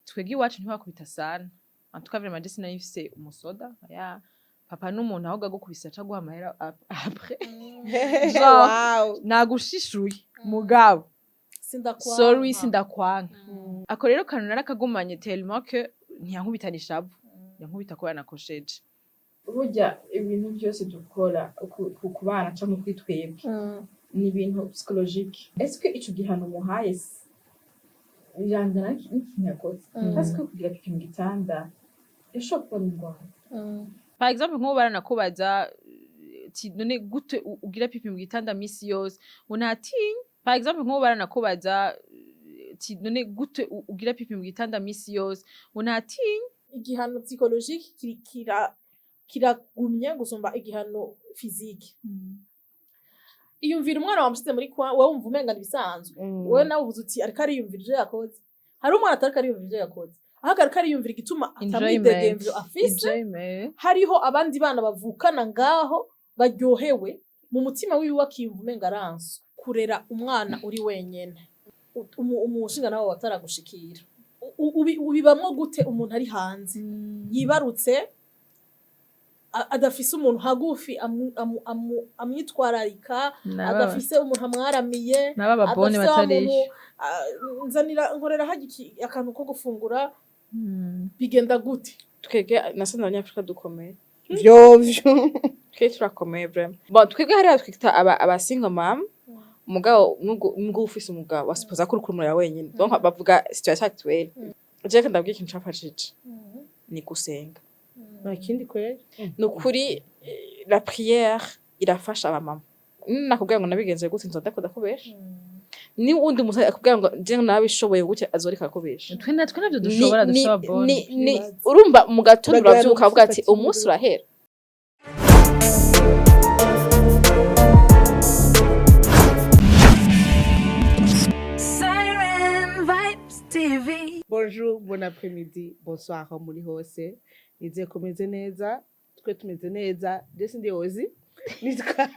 Twebwe iwacu ntibakubita sana. En tout cas, vraiment, je sinari mfise umusoda ya papa n'umuntu ahubwo agukubise aca aguha amahera après. Genre, nagushishuye mugabo Sindakwanka. Sorry, sindakwanka. Ako rero kantu narakagumanye tellement que ntiyankubitana ishavu, yankubita kubera nakosheje. Burya ibintu byose dukora ku bana canke kuri twebwe ni ibintu psychologique. Est-ce que ico gihano umuhaye birangana n'ikintu yakoze? Parce que kugira pipi mu gitanda irashobora kuba indwara. Par exemple, nk'ubu baranakubaza ti none gute ugira pipi mu gitanda misi yose ngo ntatinya. Par exemple, nk'ubu baranakubaza ti none gute ugira pipi mu gitanda misi yose ngo ntatinya. Igihano psychologique kiragumye gusumba igihano physique. Iyumvira umwana wamushyize muri kwa wowe, wumva umenga ibisanzwe. Wowe nawe uvuze uti ariko ariyumvira ivyo yakoze. Hari umwana atariko ariyumvira ivyo yakoze, ahubwo ariko ariyumvira igituma atamwidegemvyo afise. Enjoyment. Hariho abandi bana bavukana ngaho baryohewe mu mutima wiwe, akiyumva umenga aranswe. Kurera umwana uri wenyene, umushinga nawe wataragushikira, ubibamwo gute? Umuntu ari hanze yibarutse, adafise umuntu hagufi amwitwararika, adafise umuntu amwaramiye, n'aba babone adafise wa batarisha. muntu, nzanira nkorera harya akantu ko gufungura, bigenda gute? Twebwe nasanze Abanyafurika dukomeye. Vyovyo. Twe turakomeye vraiment. Bon, twebwe hariya twita aba single mom, umugabo nubwo ufise umugabo wasupoza ko uri kumurera wenyine. Donc bavuga situation actuelle. Je ndabwira ikintu cafashije ni gusenga. Nta kindi kweri. Ni ukuri, la prière irafasha abamama. Nakubwira ngo nabigenze gute, nzoda ndakubesha. Ni wundi muntu akubwira ngo je nabishoboye gutya, azoreka akubesha. Twe natwe navyo dushobora dusaba bonne. Ni urumva mu gatondo Uragira uravyuka ukavuga ati n'ufata umunsi urahera. Siren Vibes TV. Bonjour, bon après-midi, bonsoir aho muri hose. Nizeye ko meze neza, twe tumeze neza. Je sindi Ozi, nitwa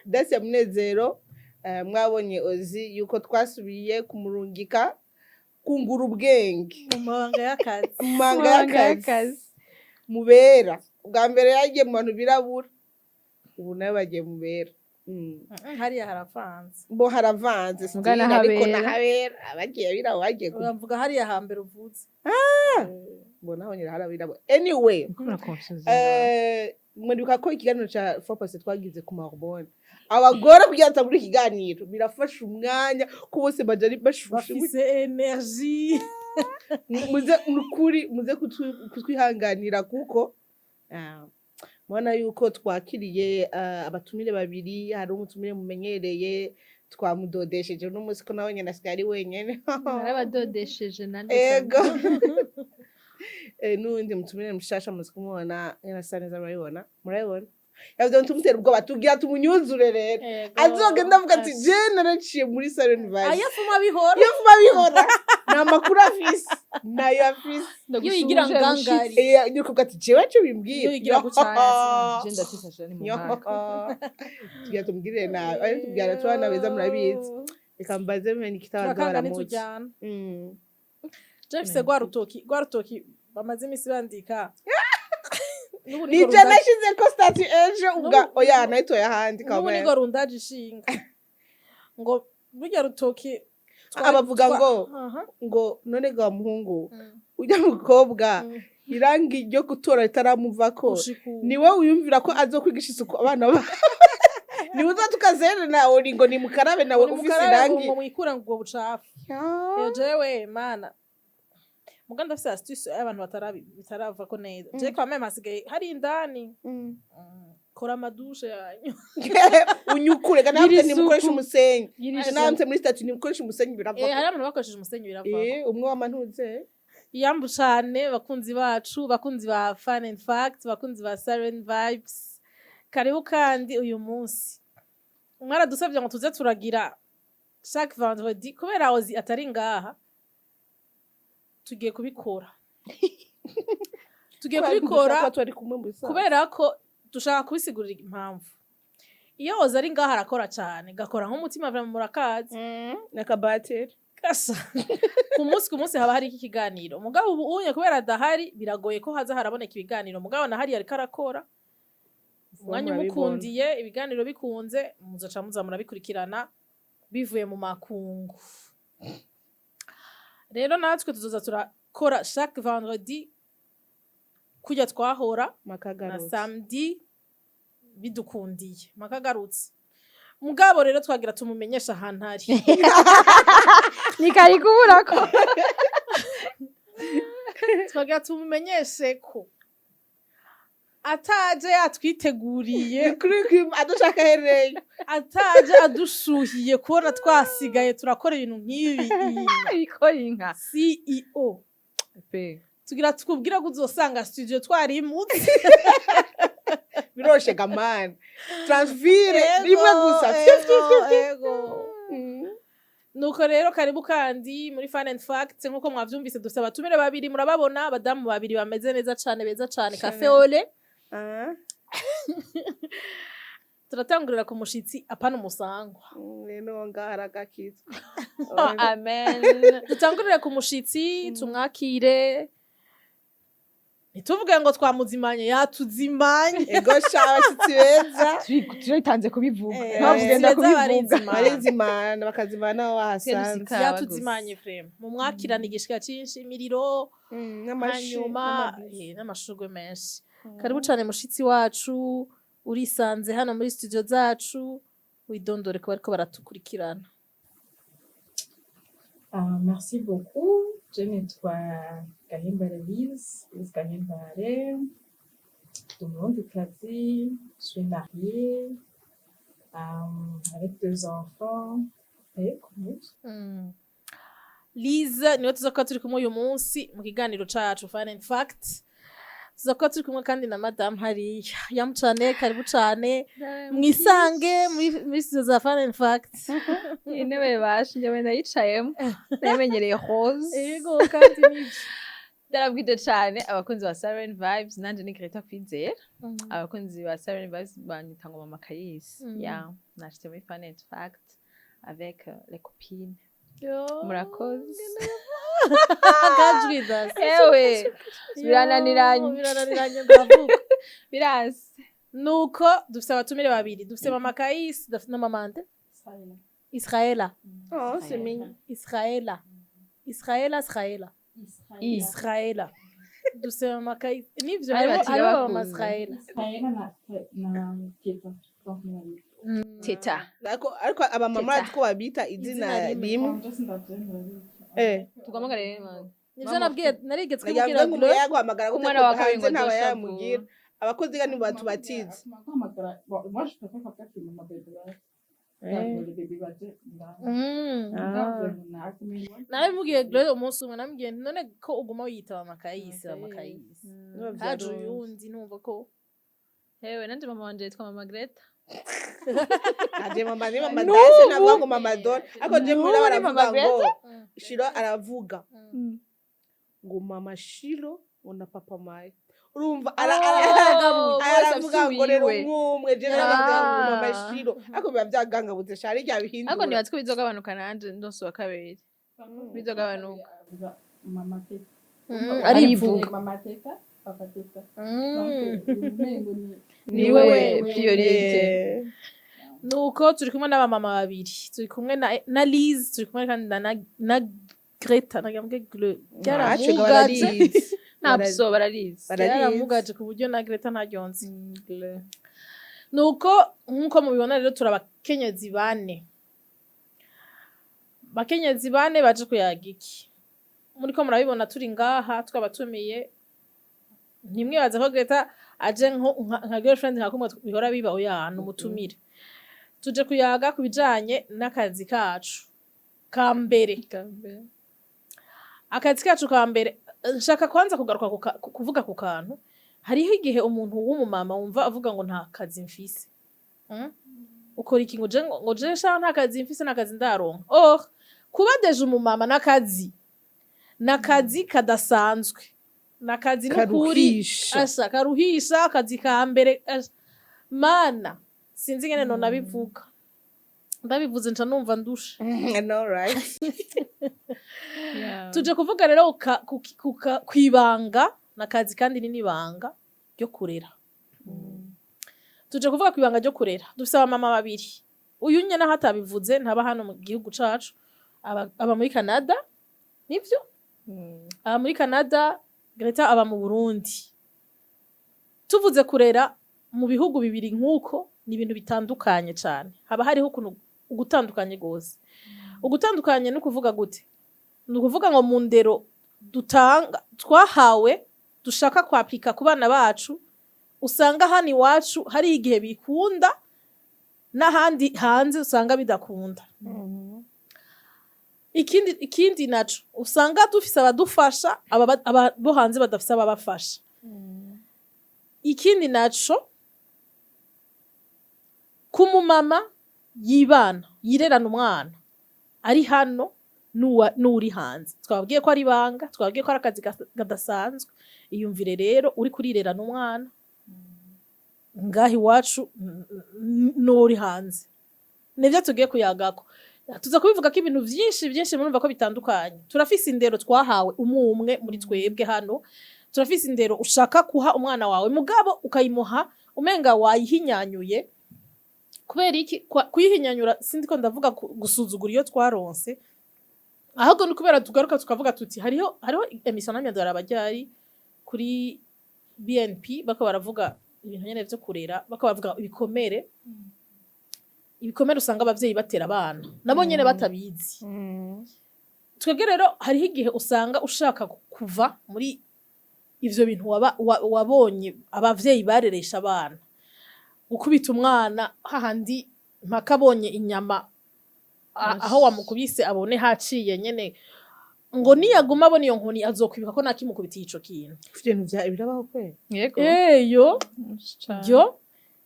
Dacia Munezero. Mwabonye Ozi yuko twasubiye kumurungika kungura ubwenge mu mabanga y'akazi. Mu manga y'akazi mubera. Ubwa mbere yagiye mu bantu birabura, ubu nawe bagiye mubera. Hariya haravanze. Bo haravanze Muga still, ariko n'ahabera. Nahabera abagiye birabo bagiye Uravuga hariya hambere uvuze. Mbona aho nyine hari abirabura anyway. Uko muraconfuse. Muribuka ko ikiganiro ca focus twagize ku mahormone abagore, kugira ngo muri ikiganiro birafasha umwanya ko bose baja ari bashushe. Bafise énergie. Muze nukuri muze kutwihanganira kuko mubona yuko twakiriye abatumire babiri. Hari umutumire mumenyereye, twamudodesheje uno munsi ko nawe nyene asigaye ari wenyene. Narabadodesheje nande. Ego. N'uwundi mutumire mushasha muzi kumubona nyene asa neza, murabibona, murabibona. Yavuze ngo tumutera ubwoba, tugira tumunyuzure rero azogenda avuga ati je naraciye muri Siren Vibes. Ayafuma bihora. Iyo vuba bihora ni amakuru afise, nayo afise. Iyo yigira ngangari. Ni ukuvuga ati jewe ico bimbwira. Iyo yigira gucaya. Je ndatifasha ni mu mwaka. Tugira tumubwirire nabi, ariko tubwira tubana beza, murabizi. Reka mbaze mwe kitabanza Turakanga baramutse. ntitujyana. Je mfise rwa rutoki bamaze imisi bandika. N'ubu niko Nije rundaje- nashize ko statut ejo ubwa oya nayitoye ahandi. N'ubu Kamwe. niko rundaje ishinga ngo burya rutoki Abavuga ngo ngo none ga muhungu ujya mukobwa irangi ryo gutora ritaramuvako, Gushika ubu. niwe wiyumvira ko azokwigisha isuku abana ba niwe uza tukazere nawe ngo ni mukarabe nawe Ngo ufise nimukarabe irangi. ngo mwikure ngo ubwo bucafu. Ejo jewe mana muga ndafise astuce y'abantu bitaravako neza. Je quand même hasigaye hari indani. Kora amadushe yanyu. Unyukure ga namwe Gira nimukoresha isuku. umusenyi. Gira isuku. Namwe muri statut nimukoresha umusenyi biravako. Hari abantu bakoresheje umusenyi biravako. Umwe w'amantuze. Iyambu cane bakunzi bacu, bakunzi ba Fun and Fact, bakunzi ba Siren Vibes, karibu. Kandi uyu munsi mwaradusabye ngo tuze turagira chaque vendredi kubera Ozi atari ngaha. Tugiye kubikora, tugiye kubikora. Twari kumwe mu bisanzwe. Kubera ko dushaka kubisigurira impamvu iyo Ozi ari ngaha arakora cane, gakora nk'umutima vraiment, murakazi. N'akabateri. Asa. Ku munsi haba hari ikiganiro, mugabo ubu unye kubera adahari biragoye ko haza haraboneka ibiganiro, mugabo nahari ariko arakora umwanya Murabibona. Umukundiye ibiganiro bikunze, muzoca muza murabikurikirana bivuye mu makungu. Rero natwe tuzoza turakora chaque vendredi kurya twahora na Makagarutse. samedi bidukundiye makagarutse. Mugabo rero twagira tumumenyesha ahantu ari. Nikari kuburako. Twagira tumumenyeshe ko ataje yatwiteguriye, Kuri adushaka hereye. ataje adushuhiye kubona twasigaye turakora ibintu nk'ibi. Ibikora inka. CEO pe. Tugira tukubwira ko uzosanga studio twarimutse. Biroshe gamani, transfert rimwe gusa. Ego. Nuko rero karibu kandi muri Fun and Fact. Nkuko mwavyumvise, dufite abatumire babiri, murababona, abadamu babiri bameze neza cane, beza cane, café au lait. Ah, Turatangurira ku mushitsi, apana umusangwa. Rero ngaha aragakizwa. Oh, amen. Dutangurire ku mushitsi, tumwakire, ntituvuge ngo twamuzimanye, yatuzimanye. Ego sha, abashitsi beza. Turitanze kubivuga. Mpamvu ugenda beza kubivuga. barizimana. Barizimana, bakazimana aho wahasanze. Twese Yatuzimanye vraiment, mumwakirane igishika cinshi, imiriro. N'amashi. Hanyuma n'amabisi. N'amashurwe menshi. Karibu cane mushitsi wacu, urisanze hano muri studio zacu, widondore ko bariko baratukurikirana. Ah, merci beaucoup. Je nitwa Gahimbare Lise, Lise Gahimbare. Ndi Umurundikazi, je suis mariée avec deux enfants. Yego, nivyo. Liza niwe tuza kuba turi kumwe uyu munsi mu kiganiro cacu Fun and Fact. Tuza kuba turi kumwe kandi na madame hariya yamucane. Karibu cane, mwisange muri studio za Fun and Fact. Intebe basha njyewe ndayicayemo, nayimenyereye rose. Yego, kandi nivyo. Ndarabwije cane abakunzi ba Siren Vibes. Nanje ni Greta Kwizera. Abakunzi ba Siren Vibes banyita ngo Mama Kayisi. Ya, nashitse muri Fun and Fact avec les copines. Yo. Murakoze. Kajwi dasi. Ewe, birananiranye. Yo, birananiranye ndavuga. Birase. Nuko dufise abatumire babiri, dufise mama Kayisi, dufise na mama nde? Israela. Oh, c'est mignon. Israela, Israela, Israela. Israela. Dufise mama Kayisi, nivyo. Bari Hariho batiga hariho mama bakuze. Israela. Israela na Teta. Donc, ni babiri. Teta. Ariko abamama Teta. urazi ko babita izina Izina rimwe. rimwe. Byose ndabyemera. Tugamagare rero mama. Nivyo. Mama. Nabwiye, narigeze kubwira Yavuze ngo Glo yaguhamagara gute? Umwana wa kabiri Hanze ngo ntawe azoshavura. yamugira abakozi kandi batubatize. Guhamagara, bon, moi je préfère comme ça que mama bébé. Les bébés baje ngaho. Nabimubwiye Glo umunsi umwe, namubwiye nti none ko uguma wiyita mama Kayisi, mama Kayisi, haje uyundi numva ko Hewe, nanje mama wanje yitwa mama Greta. Aje mama ni mama Dase, navuga ngo mama Dore, ariko je muri N'ubu ni baravuga Mama ngo Greta? Shiro aravuga ngo mama Shiro, ngo na papa Maya, urumva Oh, bose aravuga afise ngo rero uwiwe. umwe je naravuga ngo mama Shiro, ariko biba byagangabutse shari rya Ariko bihindura. nibaza ko bizogabanuka, nanje ndonse uwa kabiri bizogabanuka. Mama Teta. Arivuga. Mama Teta, papa Teta. Umengo ni Niwe priorité. Nuko turi kumwe n'abamama babiri, turi kumwe na Liz, turi kumwe kandi na Greta, nagambwe Glo byaramugaje. Ntabwo bararizi. Byaramugaje ku buryo na Greta ntaryonzi. Nuko nkuko mubibona rero, turi abakenyezi bane, bakenyezi bane baje kuyaga iki. Muriko murabibona, turi ngaha twabatumiye. Ntimwibaze ko Greta aje nka girlfriend nka kumwe bihora biba, oya, ni umutumire. Tuje kuyaga ku bijanye n'akazi kacu ka mbere. Akazi kacu ka mbere, nshaka kwanza kugaruka kuvuga ku kantu. Hariho igihe umuntu w'umumama wumva avuga ngo nta kazi mfise. Ukora iki? Ngo je ngo je sha nta kazi mfise, nta kazi ndaronka. Or kuba déjà umumama n'akazi, n'akazi kadasanzwe, n'akazi n'ukuri. Karuhisha. Asha, karuhisha. Akazi ka mbere, asha. Mana, sinzi ingene nona bivuga. Ndabivuze nca numva ndushe. I know, right? Tuje kuvuga rero kwibanga nakazi, kandi ni n'ibanga ryo kurera. Tuje kuvuga kwibanga ryo kurera. Dufise abamama babiri. Uyu nyene aho atabivuze, ntaba hano mu gihugu cacu, aba muri Canada. Nivyo, aba muri Canada. Greta aba mu Burundi. Tuvuze kurera mu bihugu bibiri nk'uko, ni ibintu bitandukanye cane. Haba hariho ukuntu ugutandukanye gose. Ugutandukanye ni ukuvuga gute? Ni ukuvuga ngo mu ndero dutanga, twahawe, dushaka kwapika ku bana bacu, usanga hano iwacu hari igihe bikunda, n'ahandi hanze usanga bidakunda. Ikindi naco, usanga dufise abadufasha, aba bo hanze badafise ababafasha. Ikindi naco, ku mumama yibana, yirerana umwana ari hano n'uri hanze, twababwiye ko ari ibanga, twababwiye ko ari akazi kadasanzwe. Iyumvire rero uri kurirerana umwana ngaha iwacu n'uri hanze. Nivyo tugiye kuyagako. Tuza kubivuga ko ibintu vyinshi vyinshi, murumva ko bitandukanye. Turafise indero twahawe umwe umwe muri twebwe hano, turafise indero ushaka kuha umwana wawe, mugabo ukayimuha umenga wayihinyanyuye. Kubera iki? Kuyihinyanyura sindiko ndavuga gusuzugura iyo twaronse, ahubwo ni kubera tugaruka tukavuga tuti hariho émission namye ndaraba ryari kuri BNP, bako baravuga ibintu nyene vyo kurera, bako baravuga ibikomere usanga abavyeyi batera abana nabo nyene batabizi. Twebwe rero hariho igihe usanga ushaka kuva muri ivyo bintu wabonye abavyeyi bareresha abana, gukubita umwana hahandi mpaka abonye inyama, aho wamukubise abone haciye nyene, ngo niyaguma abona iyo nkoni azokwibuka ko nakimukubitiye ico kintu. Ivyo bintu birabaho kweli? Yego. Eyo. Cane. Yo,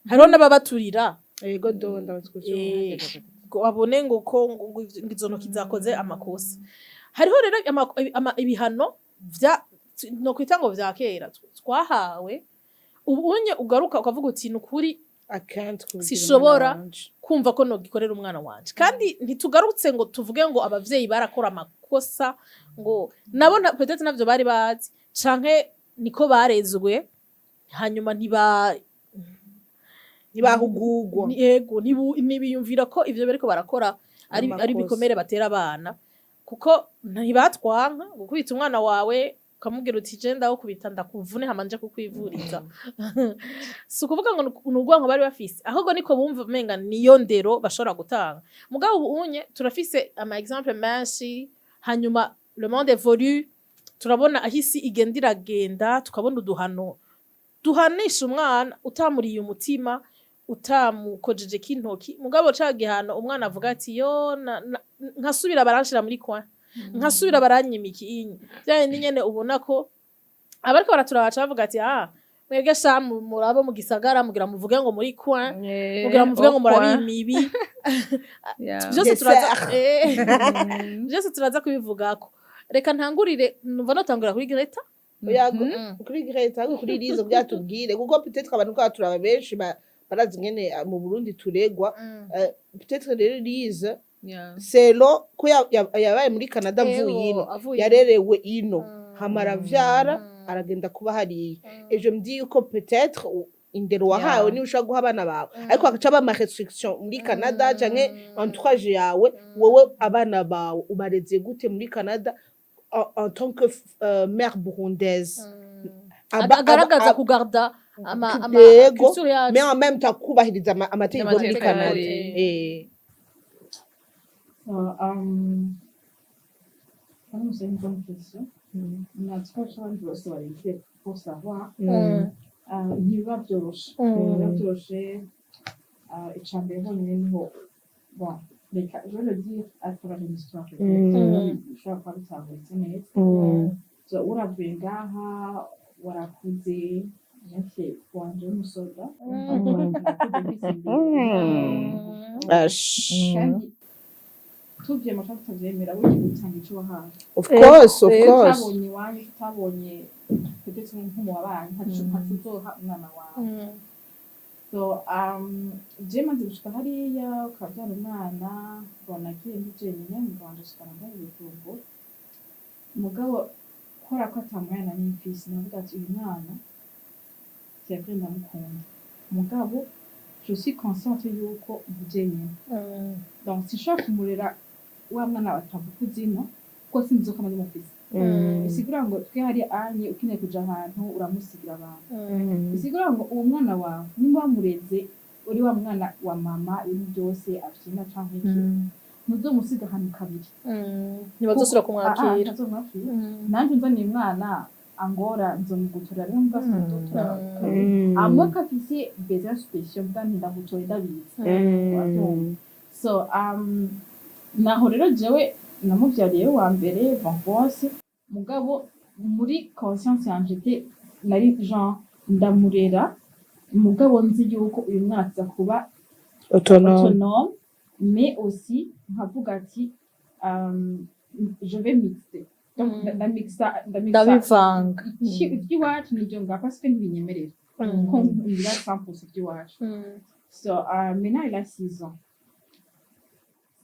hariho n'ababaturira. Yego do, ndabatswe. Ngo abone ngo ko ngo izo ntoki zakoze amakosa. Hariho rero ibihano vya no kwita ngo vya kera twahawe, ubunye ugaruka ukavuga uti ni ukuri I can't kubigira sishobora umwana wanje. kumva ko nogikorera umwana wanje. Kandi ntitugarutse ngo tuvuge ngo abavyeyi barakora amakosa, ngo nabo peut-être navyo bari bazi, canke niko barezwe, hanyuma ntiba Ntibahugurwa. Yego, ntibiyumvira ko ivyo bariko barakora ari Amakosa. ibikomere batera abana, kuko ntibatwanka gukubita umwana wawe, ukamubwira uti je ndawukubita ndakuvune hama nje kukwivuriza. Si ukuvuga ngo ni urwanko bari bafise, ahubwo niko bumva umenga niyo ndero bashobora gutanga. Mugabo ubu unye turafise ama exemple menshi, hanyuma le monde évolue, turabona aho isi igenda iragenda, tukabona uduhano duhanisha umwana utamuriye umutima, utamukojeje k'intoki, mugabo ca gihano umwana avuga ati yo nkasubira baranshira muri coin, nkasubira baranyima ikinyi. Vya bindi nyene ubona ko abariko baraturaba baca bavuga ati: "Ah, mwebwe sha murabo mu gisagara, mugira muvuge ngo muri coin, mugira muvuge ngo murabima ibi." Vyose turaza vyose turaza kubivugako. Reka ntangurire, numva notangurira kuri Greta. Oya, kuri Greta, ahubwo kuri Lize, kugira tubwire, kuko peut-être abantu ko turaba benshi barazi ingene mu Burundi turegwa. Peut-être rero Lize, selo ko yabaye muri Canada avuye ino, avuye yarerewe ino, hama aravyara, aragenda kuba hariya. Ejo mdi yuko peut-être indero wahawe niba ushobora guha abana bawe, ariko hagaca aba ama restriction muri Canada canke entourage yawe. Wowe abana bawe ubareze gute muri Canada en tant que mère burundaise? Agaragaza kugarda ama Yego, culture yacu. Mais en même temps kubahiriza amategeko yo muri Amategeko Canada. Vraiment, c'est une bonne question. Natwe abandi bose barindiriye pour savoir. Ntibiba byoroshe, ntibiba byoroshe. Ica mbere honyine niho, bon, reka je vais le dire à travers une histoire peut-être, bishobora kuba bitahuritse neza. So uravuye ngaha, warakuze nake wanje w'umusoda, nakuze mfise imbere. Ash. Kandi tuvyema canke tutavyemera, burya utanga ico wahawe. Of course, of course. Utabonye iwanyu, utabonye peut-être nko mu babanyi, ntaco uzoha umwana wawe. So je maze gushika hariya, ukabyara umwana, mbona agiye ndi jenyine, umugabo wanje ashikana ngaho i Bujumbura. Mugabo kubera ko ata mwanya nari mfise, navuga ati uyu mwana, c'est vrai ndamukunda, mugabo je suis consciente yuko ndi jenyine, donc sinshobora kumurera wa mwana batavuga izina, kuko sinzi ko ndamufise. Bisigura ngo twe hari anye ukeneye kuja ahantu, uramusigira abantu. Bisigura ngo uwo mwana wawe nimba wamureze uri wa mwana wa mama, ibintu byose avyina canke iki, ntuzomusiga ahantu kabiri. Ntibazosubira Ah, ah, kumwakira. Ntazomwakira. Nanje nzaniye umwana angora, nzomugutora rero mbwa sinzotora kabiri, amwe ko afise besoin spécial, mbwa ntindamutoye ndabizi. Urabyumva? So naho rero jewe namuvyariye wa mbere, bon, bose, mugabo muri conscience yanje te nari genre ndamurera, mugabo nzi yuko uyu mwana aza kuba autonome. Autonome, mais aussi nkavuga ati je vais mixer, donc ndamixa, ndamixa. Ndabivanga. Iby'iwacu nibyo ngaha, parce que ntibinyemerera ko ngira 100% iby'iwacu. So maintenant il a 6 ans.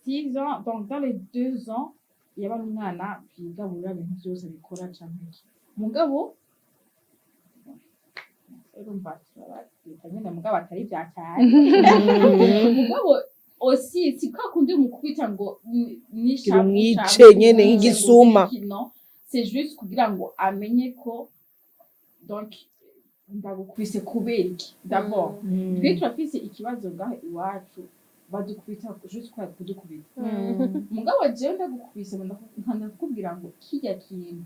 6 ans, donc dans les 2 ans yaba ari umwana twigaburira, ibintu byose bikora canke iki. Mugabo urumva turabita nyene, mugabo atari vya cyane. Mugabo aussi si kwa kundi mukubita ngo Kugira umwice nyene nk'igisuma. No, c'est juste kugira ngo amenye ko donc ndagukubise kubera iki. D'abord twe turafise ikibazo ngaho iwacu, badukubita juste kubera kudukubita. Mugabo jewe ndagukubise, nkanda kukubwira ngo kirya kintu,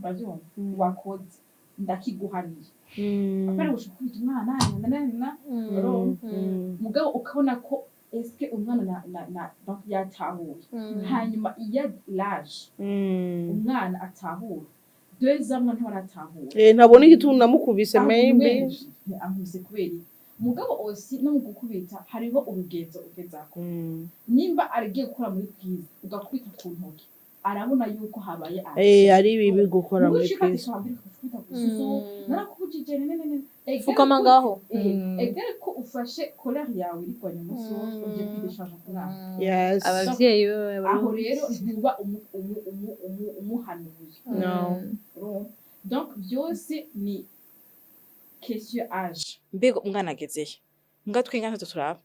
uravyumva, wakoze ndakiguhaniye, apana gushaka gukubita umwana na na na, urumva? Mugabo ukabona ko eske umwana na donc yatahuye. Hanyuma iyo l'âge umwana atahura, 2 ans umwana ntabaratahura. Eh, ntabona igituma namukubise maybe. Ankubise kubera iki? Mugabo aussi no mu gukubita hariho urugenzo ugezako. Nimba agiye gukora muri prise, ugakubita ku ntoki, arabona yuko habaye Eh, ari bibi gukora muri prise. Narakubujije nene nene. Fukama ngaho. Egere ko ufashe colère yawe irigwanya umunsi wose, ugiye kwideshaje ku mwana. Yes. Abavyeyi be. Aho rero ntuba umuhanuye. No. Urumva? Donc byose ni question âge. Mbega umwana agezehe? Mbwa twe ngaho turaba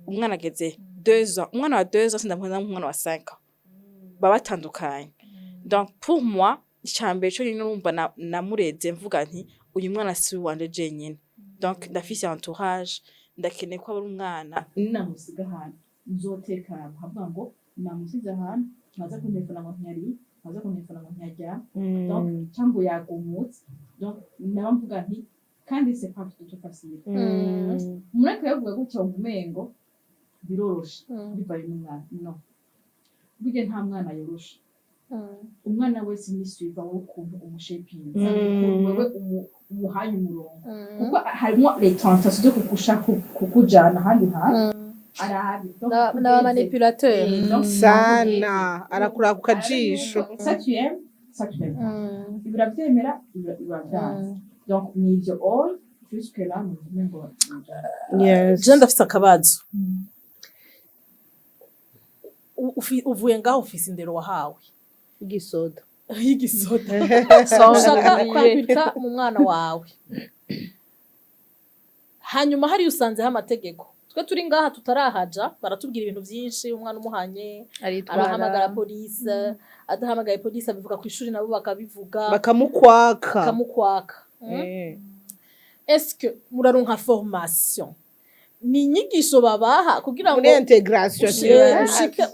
umwana agezehe 2 ans, umwana wa 2 ans sindamubona nk'umwana wa 5 ans, baba batandukanye. Donc pour moi, icambere co nyine urumva namureze mvuga nti uyu mwana si uwanje jenyine, donc ndafise entourage, ndakeneye ko aba ari umwana Ninamusiga ahantu nzotekana, nkavuga ngo namusize ahantu, ntaza kuntelefona ngo ntiyariye, ntaza kuntelefona ngo ntiyaryama, donc cyangwa yagumutse. Donc naba mvuga nti kandi c'est pas du tout facile. Umuntu ariko yavuga gutya ngo umengo biroroshe bivaye n'umwana. No, burya nta mwana yoroshe. Umwana wese ni suivant wowe ukuntu umushepinze, ukuntu wewe umuhaye umurongo, kuko harimo les tentations zo kugushaka kukujana ahandi hantu arabe. Donc N'abamanipulateur. Donc Sana arakura ku kajisho. Ça tu aimes, ça tu aimes pas, ibi urabyemera, ibi urabyanga. Donc ni ivyo all jusque là muvume ngo Yes. Je ndafise akabazo. Uvuye ngaho ufise indero wahawe igisoda y'igisoda, ushaka kwambika mu mwana wawe. Hanyuma hariya usanzeho amategeko. Twe turi ngaha tutarahaja, baratubwira ibintu byinshi. Umwana umuhanye arahamagara polisi, adahamagaye polisi abivuga ku ishuri, nabo bakabivuga. Bakamukwaka. Bakamukwaka. Eh. Est-ce muraronka formation, ni inyigisho babaha kugira ngo muri intégration? Ushike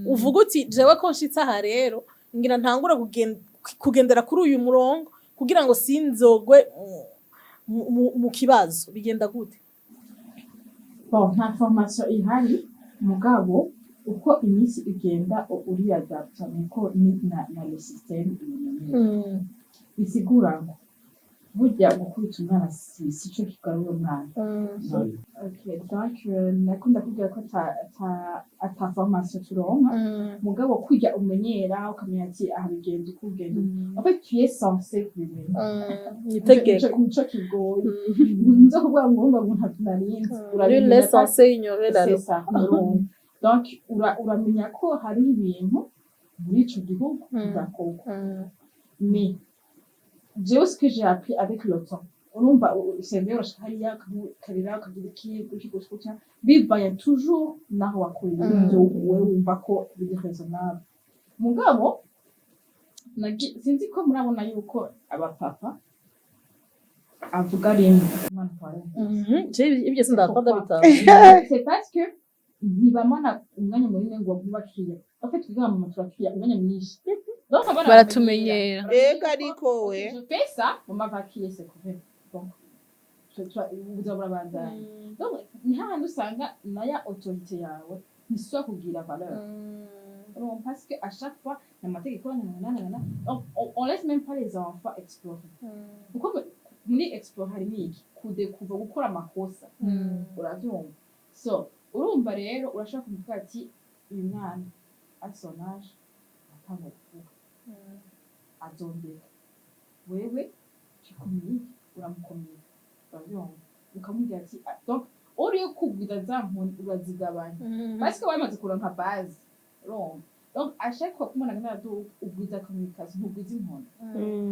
uvuga uti jewe ko nshitse aha rero, ngira ntangura kugendera kuri uyu murongo kugira ngo sinzogwe mu kibazo. Bigenda gute? Bon, nta formation ihari, mugabo uko iminsi igenda uriyadapta, niko ni na le système ibimenyera. Bisigura ngo Burya gukubita umwana si cyo kigarura umwana. Okay, donc nakunda kubwira ko ata formation turonka, mugabo kujya umenyera, ukamenya ati aha bigenda uko ugenda. En fait, tu es censé kubimenya. Itegeko. Nico kigoye, nzo kuvuga ngo urumva ngo ntabyo narinzi. Nul n'est censé ignorer la C'est loi. ça, urumva. Donc uramenya ko hari ibintu muri ico gihugu bidakorwa. Mais jewe, ce que j'ai appris avec le temps, urumva, c'est vrai, urashika hariya ukarira, ukagira iki, gutya gutya gutya, bivanye toujours naho wakuriye, ibyo wewe wumva ko biri raisonnable. Mugabo sinzi ko murabona yuko abapapa avuga rimwe, umwana akaba arumva. Je ibyo sindakunda bitanu. C'est parce que ntibamana umwanya munini ngo bagume bakiriya. En fait, twebwe abamama turakiriya umwanya mwinshi. Donc abana Baratumenyera. Ego, ariko we Je fais ça, mama va crier, c'est correct. Donc ubuzima burabandanya. Donc ni hahandi usanga naya autorité yawe ntisubira kugira valeur. Non, parce que à chaque fois n'amategeko nanana. Donc on laisse même pas les enfants explorer, kuko muri explore harimo iki kudekuva, gukora amakosa, urabyumva? So urumva rero urashobora kuvuga ati uyu mwana à son âge atanga kuvuga, azondeka. Wewe tu communiques, uramukomika, urabyumva, ukamubwira ati ah, donc uriyo kugwiza za nkoni urazigabanya, parce que wamaze kuronka base, urumva? Donc à chaque fois ko umuntu agenda araduga, ugwiza communication, ntugwiza inkoni.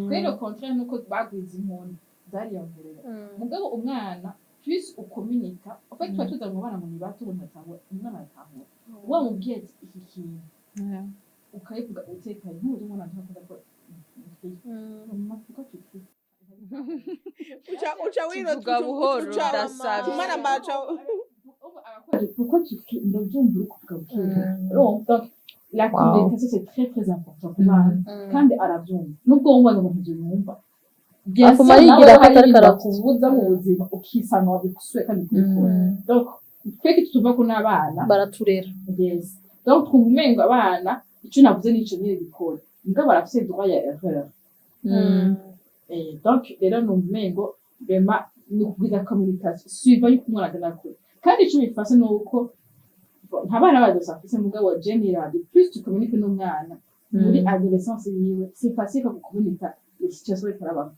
Twebwe le contraire, nuko bagwiza inkoni, zariyongerera. Mugabo umwana, plus ukomunika, en fait tuba tuza mu bana ngo ni bato, ngo ntatahura. Umwana aratahura wamubwiye ati iki kintu, ukabivuga utekanye. Nk'ubu umwana ntakunda ko mama, pourquoi tu cries? Uca wiro. Tuvuga buhoro, ndasavye. Umwana mbaca. Pourquoi tu cries? Ndabyumva uri kuvuga buke. Urumva? Donc la communication, c'est très très important ku bana, kandi arabyumva nubwo wumva ngo ntibyo yumva. Bien Aguma sûr, yigira nawe ko hari atariko ibintu aravuga. bakubuza mu buzima, ukisanga wabikusuye kandi kubikora. Donc tweke tutuva ko n'abana baraturera. Yes, donc twumva umengo abana icyo navuze nico nyine bikora, mugabo barafise droit ya erreur. Donc rero numva umengo vraiment ni ukubwiza communication suivant yuko umwana agenda kure. Kandi ico bifasha ni uko nta bana badosafise, mugabo general, plus tu communiques n'umwana muri adolescence yiwe, c'est facile ko gukomunika les situations bitarabamo,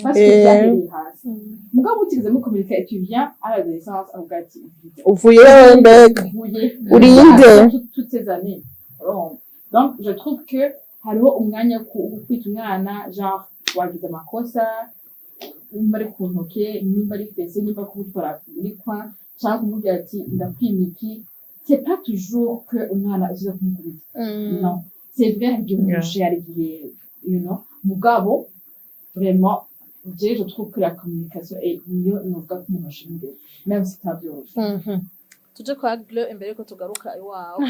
parce que byahereye hasi. Mugabo utigeze mukomunika et tu viens à l'adolescence, avuga ati Uvuye hehe mbega? Uvuye Urinde? Toutes ces années, urumva? Donc je trouve que hariho umwanya wo kwita umwana, genre wagize amakosa, nimba ari ku ntoke, nimba ari fesse, nimba kumutwara muri coin, cyangwa kumubwira ati ndakwima iki. C'est pas toujours que umwana aziza kumukubita. Non, c'est vrai, hari igihe umurushe, hari igihe mugabo vraiment je trouve que la communication est niyo novuga ko umuntu ashira imbere, même si itavyoroshe. Tuje kwa Gle imbere yuko tugaruka iwawe.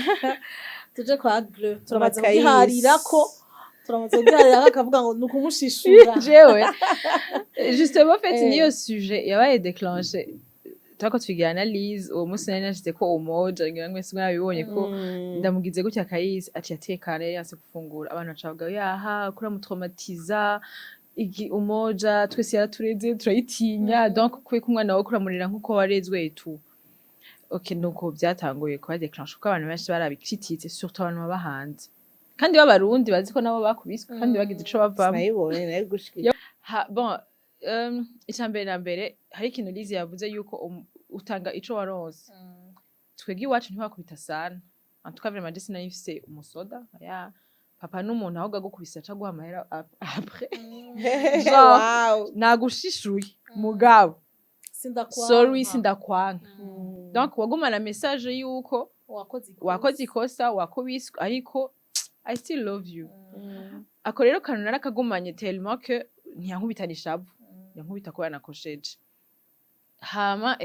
Tuje kwa Gle, turamaze Makayisi. kugiharirako, turamaze kugiharirako, akavuga ngo ni ukumushishura. Jewe justement, en fait, niyo sujet yabaye déclenché turako twigira analyse uwo munsi. Nari nashize ko umoja, ngira ngo mwese mwabibonye ko ndamugize gutya, Kayisi aciye atekana, yari yanse gufungura. Abantu baca bavuga yaha kuramutraumatiza igi umoja, twese yaratureze turayitinya. Donc kubera ko umwana wawe kuramurera nkuko warezwe et tout. Okay, nuko byatanguye kuba déclenché, kuko abantu benshi barabikrititse, surtout abantu baba hanze kandi b'Abarundi, bazi ko nabo bakubiswe kandi bagize ico bavamwo. Sinayibonye, nayo gushikira. Ha, bon, icya mbere na mbere, hari ikintu Lizi yavuze yuko utanga ico waronse. Twebwe iwacu ntibakubita sana. En tout cas, vraiment, je sinari mfise umusoda ya papa n'umuntu ahubwo agukubise aca aguha amahera après. Genre, nagushishuye mugabo Sindakwanka. Sorry, sindakwanka. Donc wagumana message yuko wakoze ikosa. Wakoze ikosa, wakubiswe, ariko I still love you. Ako rero kantu narakagumanye tellement que ntiyankubitana ishavu, yankubita kubera nakosheje. Hama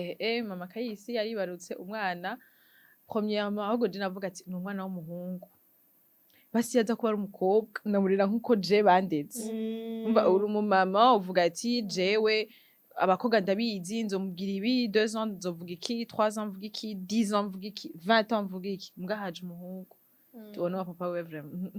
mama Kayisi yaribarutse umwana premièrement, ahubwo je navuga ati ni umwana w'umuhungu, basi yaza kuba ari umukobwa ndamurera nkuko je bandeze. Umva, uri umumama, uvuga ati jewe abakobwa ndabizi, nzomubwira ibi 2 ans, nzovuga iki 3 ans, mvuga iki 10 ans, mvuga iki 20 ans, mvuga iki. Mbwa haje umuhungu, tubona wa papa we, vraiment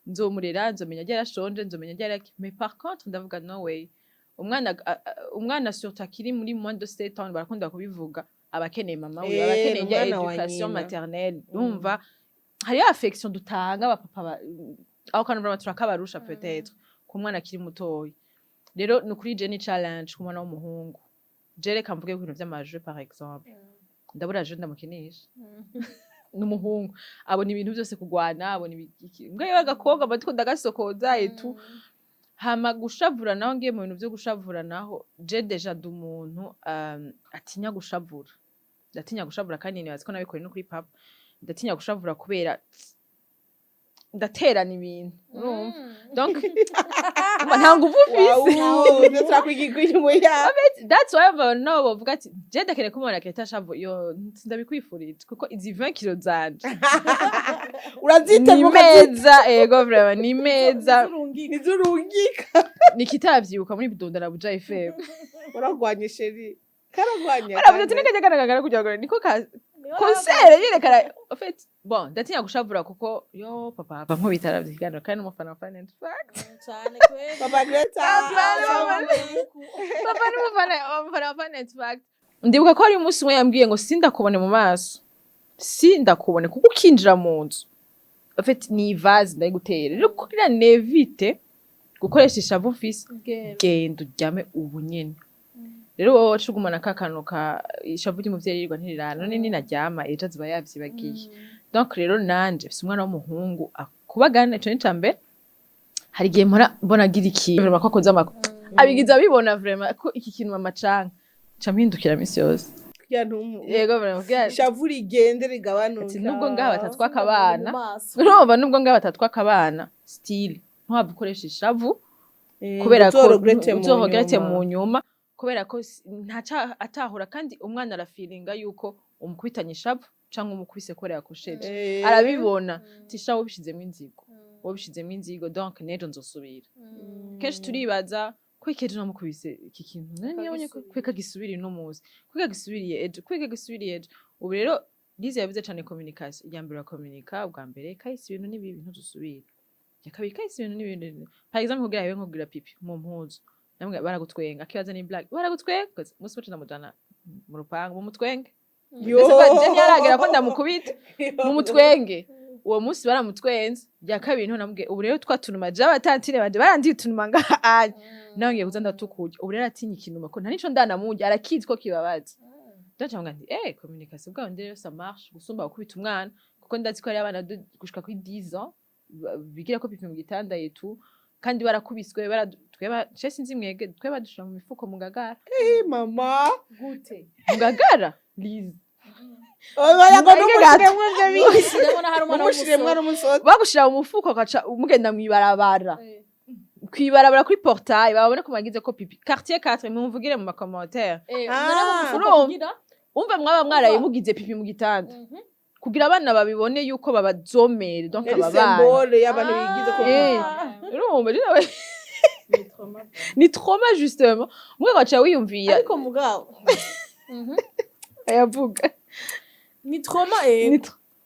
nzomurera, nzomenya ryari ashonje, nzomenya ryari iki. Mais par contre ndavuga no way, Umwana surtout akiri muri moins de 7 ans, barakunda kubivuga, aba akeneye mama wiwe, aba akeneye umwana wa éducation nyina. maternelle. Urumva hariyo affection dutanga abapapa aho kantu vraiment turakabarusha peut-être ku mwana akiri mutoyi. Rero ni ukuri, je ni challenge ku mwana w'umuhungu. Je reka mvuge ku bintu vy'ama jeux par exemple, ndabura jeu ndamukinisha. N'umuhungu abona ibintu byose, kugwana, abona ibiki. Mbwa iyo agakobwa mba ndiko ndagasokoza etu. Hama gushavura naho, ngiye mu bintu vyo gushavura naho, je déjà ndi umuntu atinya gushavura. Ndatinya gushavura, kandi nibaza ko nabikoreye no kuri papa. Ndatinya gushavura kubera ndaterana ibintu, urumva? Donc nta nguvu mfise. Wawu, turakwiga inyuma ya That's why abantu nabo bavuga ati je ndakeneye kumubona Greta ashavu yo, sindabikwifurije, kuko izi 20 kilo zanje urazitema ni ukazita meza. Ego, vraiment ni meza. Ntizurungika. Nikitavyibuka muri Bidonda na Buja FM. Uragwanye chéri, karagwanye. Baravuze ati nikajya garagara kugira ngo niko ka concert yerekana. En fait, bon, ndatinya gushavura kuko yo papa ava nkubitaravye ikiganiro, kandi n'umufana wa Fun and Fact. Cyane kweli. Papa Greta. Papa ni umufana wa Fun and Fact. Ndibuka ko hari umunsi umwe yambwiye ngo sindakubone mu maso, sindakubone, kuko ukinjira mu nzu, en fait ni vase ndayigutera. Rero kugira n'évite gukoresha ishavu mfise, genda uryame ubu nyene. Rero wowe waca ugumana ka kantu ka ishavu ry'umuvyeyi yirirwa ntirirara. None ninaryama ejo azoba yavyibagiye. Donc rero nanje mfise umwana w'umuhungu akubagana, ico ni mbere. Hari igihe mpora mbona agira ikintu vraiment ko akoze abigize abibona vraiment ko iki kintu mama canke ca mpindukira misi yose. Kugira ntumu Yego, vraiment kugira ishavu rigende rigabanuka. Ati nubwo ngaha batatwaka abana, urumva, nubwo ngaha batatwaka abana, still ntuhave ukoresha ishavu kubera ko uzo regrette mu uzo regrette nyuma. Mu nyuma, kubera ko ntaca atahura, kandi umwana arafiringa yuko umukubitanye ishavu canke umukubise kubera yakosheje. Arabibona tisha wobishizemo inzigo, wobishizemo inzigo, donc n'ejo nzosubira. Kenshi turibaza ko iki ejo namukubise iki kintu, none yabonye ko kweka gisubiriye uno munsi, kweka gisubiriye ejo, kweka gisubiriye ejo. Ubu rero Lize yavuze cane communication. Iya mbere urakominika ubwa mbere, kahise ibintu n'ibibi, ntuzusubire. Iya kabiri, kahise ibintu n'ibi. Par exemple, kugira habe nko kugira pipi mu mpuzu, namwe baragutwenga, akibaza ni blague, baragutwenga. Umunsi wacu ndamujana mu rupangu mu mutwenge. Yo. Ese ko je ntiyaragera ko ndamukubita mu mutwenge? Uwo munsi baramutwenze. Rya kabiri niho namubwiye ubu rero twa tunuma je aba tantine banje barandiye utunuma ngaha anya, nawe ngiye kuza ndatukurya. Ubu rero atinya ikinuma, ko nta nico ndanamurya, arakizi ko kibabaza. Donc ncavuga nti communication bwawe rero ça marche gusumba gukubita umwana, kuko ndazi ko hari abana gushika kuri 10 ans bigira ko pipi mu gitanda yetu, kandi barakubiswe tweba je sinzi mwege, tweba dushira mu mifuko mu ngagara. Eh, mama. Gute? Mu ngagara, Lize. Oya, ngo Mwege. numushiremwo ivyo bintu. Numushiremo n'ahari umwana. Numushiremwo w'umusore. ari umusore. Bagushira mu mufuko, ugaca mugenda mw'ibarabara, kw'ibarabara kuri portail, babone ko mwagize ko pipi. Quartier 4, mumvugire mu ma commentaire. Ah. Urumva? Umva, mwaba mwaraye mugize pipi mu gitanda, kugira abana babibone yuko babazomere, donc Yari aba bana symbole y'abantu bigize ko Urumva je nawe ni trauma justement, mwe gaca wiyumviye. Ariko mugabo Ayavuga. Ni trauma. Ni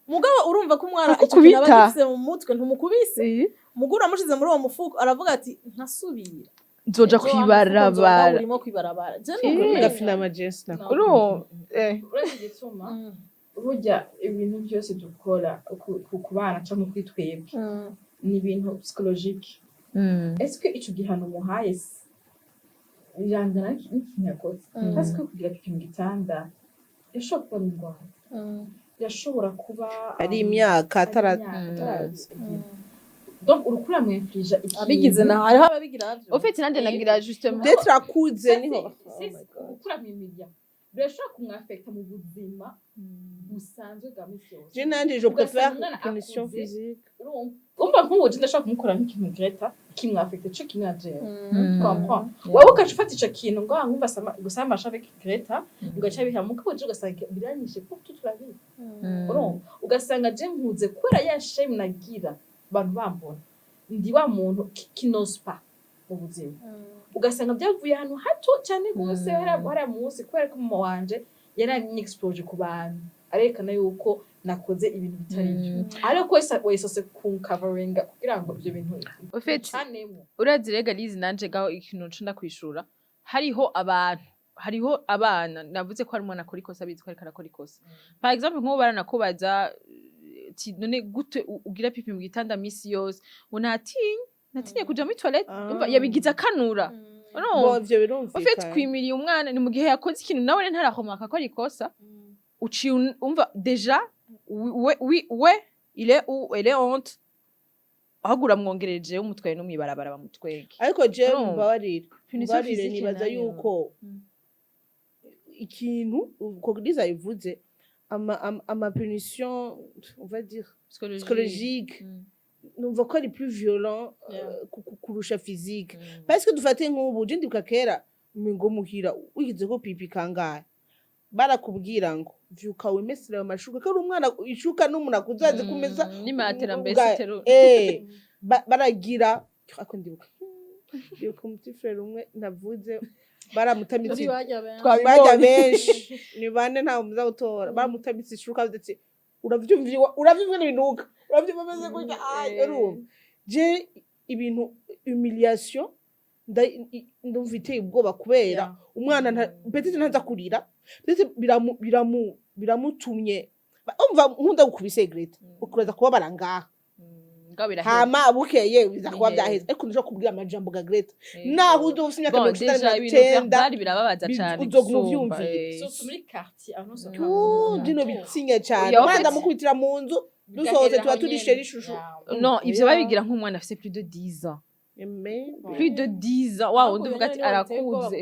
Mugabo urumva ko umwana Kuko icyo kintu aba kubita. agifise mu mutwe. Ntumukubise, muguru uramushize muri uwo mufuko, aravuga ati ntasubira. Nzoja Ejo wa mufuko nzoba kwibarabara. ndawurimo kwibarabara. Je nuko Gafina amajesi nako. Urumva Uretse igituma burya ibintu byose dukora ku bana cyangwa kuri twebwe ni ibintu psychologique. Est-ce que ico gihano umuhaye birangana n'ikintu yakoze? Parce que kugira pipi mu gitanda yashobora kuba ari indwara, yashobora kuba Ari imyaka ari atara imyaka ataragira. Donc uriko uramwinflija ikintu. Abigize na hariho ababigira navyo. Au fait nanje nagira justement Peut-être akuze niho. Uriko uramwimilya, birashobora kumwafekta mu buzima busanzwe bwa misi yose. Je nanje je préfère Ugasanga umwana punition akuze. physique. Urumva nk'ubu je ndashobora kumukora nk'ikintu Greta kimwafekte co kimwe na jewe, comprends? Wowe ugaca ufata ico kintu ngo ah nkumva gusa marche avec Greta, ugaca biha mugabo je ugasanga biranyishe pour toute la vie. Urumva, ugasanga je nkuze kubera ya shame nagira abantu bambona ndi wa muntu qui n'ose pas mu buzima, ugasanga byavuye ahantu hato cyane rwose, hariya munsi, kubera ko mama wanje yaranyexpose ku bantu, arerekana yuko nakoze ibintu bitari byo, ariko wese wesose kunkavaringa kugira ngo ibyo bintu Au fait, canemo. Urazi rega Lize, nanje gaho ikintu nca ndakwishura. Hariho abantu, hariho abana, navuze ko hari umwana akora ikosa abizi ko ariko arakora ikosa. Par exemple, nk'ubu baranakubaza ati none gute ugira pipi mu gitanda misi yose? Ngo natinye, natinye kuja muri toilette. Umva, yabigize akanura. No. Bon, ivyo Ufite birumvikana. Kwimiriye umwana ni mu gihe yakoze ikintu nawe ntarahomaka ko ari ikosa, uciye umva déjà we we we il est ou elle est honte, ahubwo uramwongereje umutwaye no mw'ibarabara bamutwege. Ariko je Urumva? mbabarire, Punition mbabarire, physique nibaza nayo. yuko ikintu uko Liza bivuze, ama punition, on va dire psychologique, psychologique, numva ko ari plus violent kurusha physique, parce que dufate nk'ubu, je ndibuka kera ngo muhira wigize ko pipi kangahe, barakubwira ngo vyuka wimesere ayo mashuka, ko ari umwana ishuka n'umuntu akuze azi kumesa. N'imatera mbese Baragira ako ndibuka umuti frère umwe navuze baramutamitse. Muri barya benshi. Bajya benshi ni bane, ntawe muza gutora, baramutamitse ishuka ndetse uravyumva, uravyumva n'ibinuka, uravyumva ameze gutya. Ay, urumva je ibintu humiliation ndumva iteye ubwoba kubera umwana peut-être ntaza kurira, peut-être biramutumye. Umva, nkunda gukubise Greta, ukuraza kubabara ngaha. Ngaho birahera. Hama bukeye biza kuba Bihera. byaheze, ariko ntushobora kubwira amajambo ga Greta naho uzoba ufite imyaka Bon, 90, déjà ibintu 90, verbal birababaza cane uzoguma gusumba, uvyumvira. Surtout muri quartier ahantu hose. Dino bitinya cyane. Oya, umwana en fait- ndamukubitira mu nzu, dusohotse tuba turishe n'ishusho. Non, ivyo Oya. babigira nk'umwana afise plus de 10 ans. Mais- Plus de 10 ans, waouh, undi uvuga ati arakuze.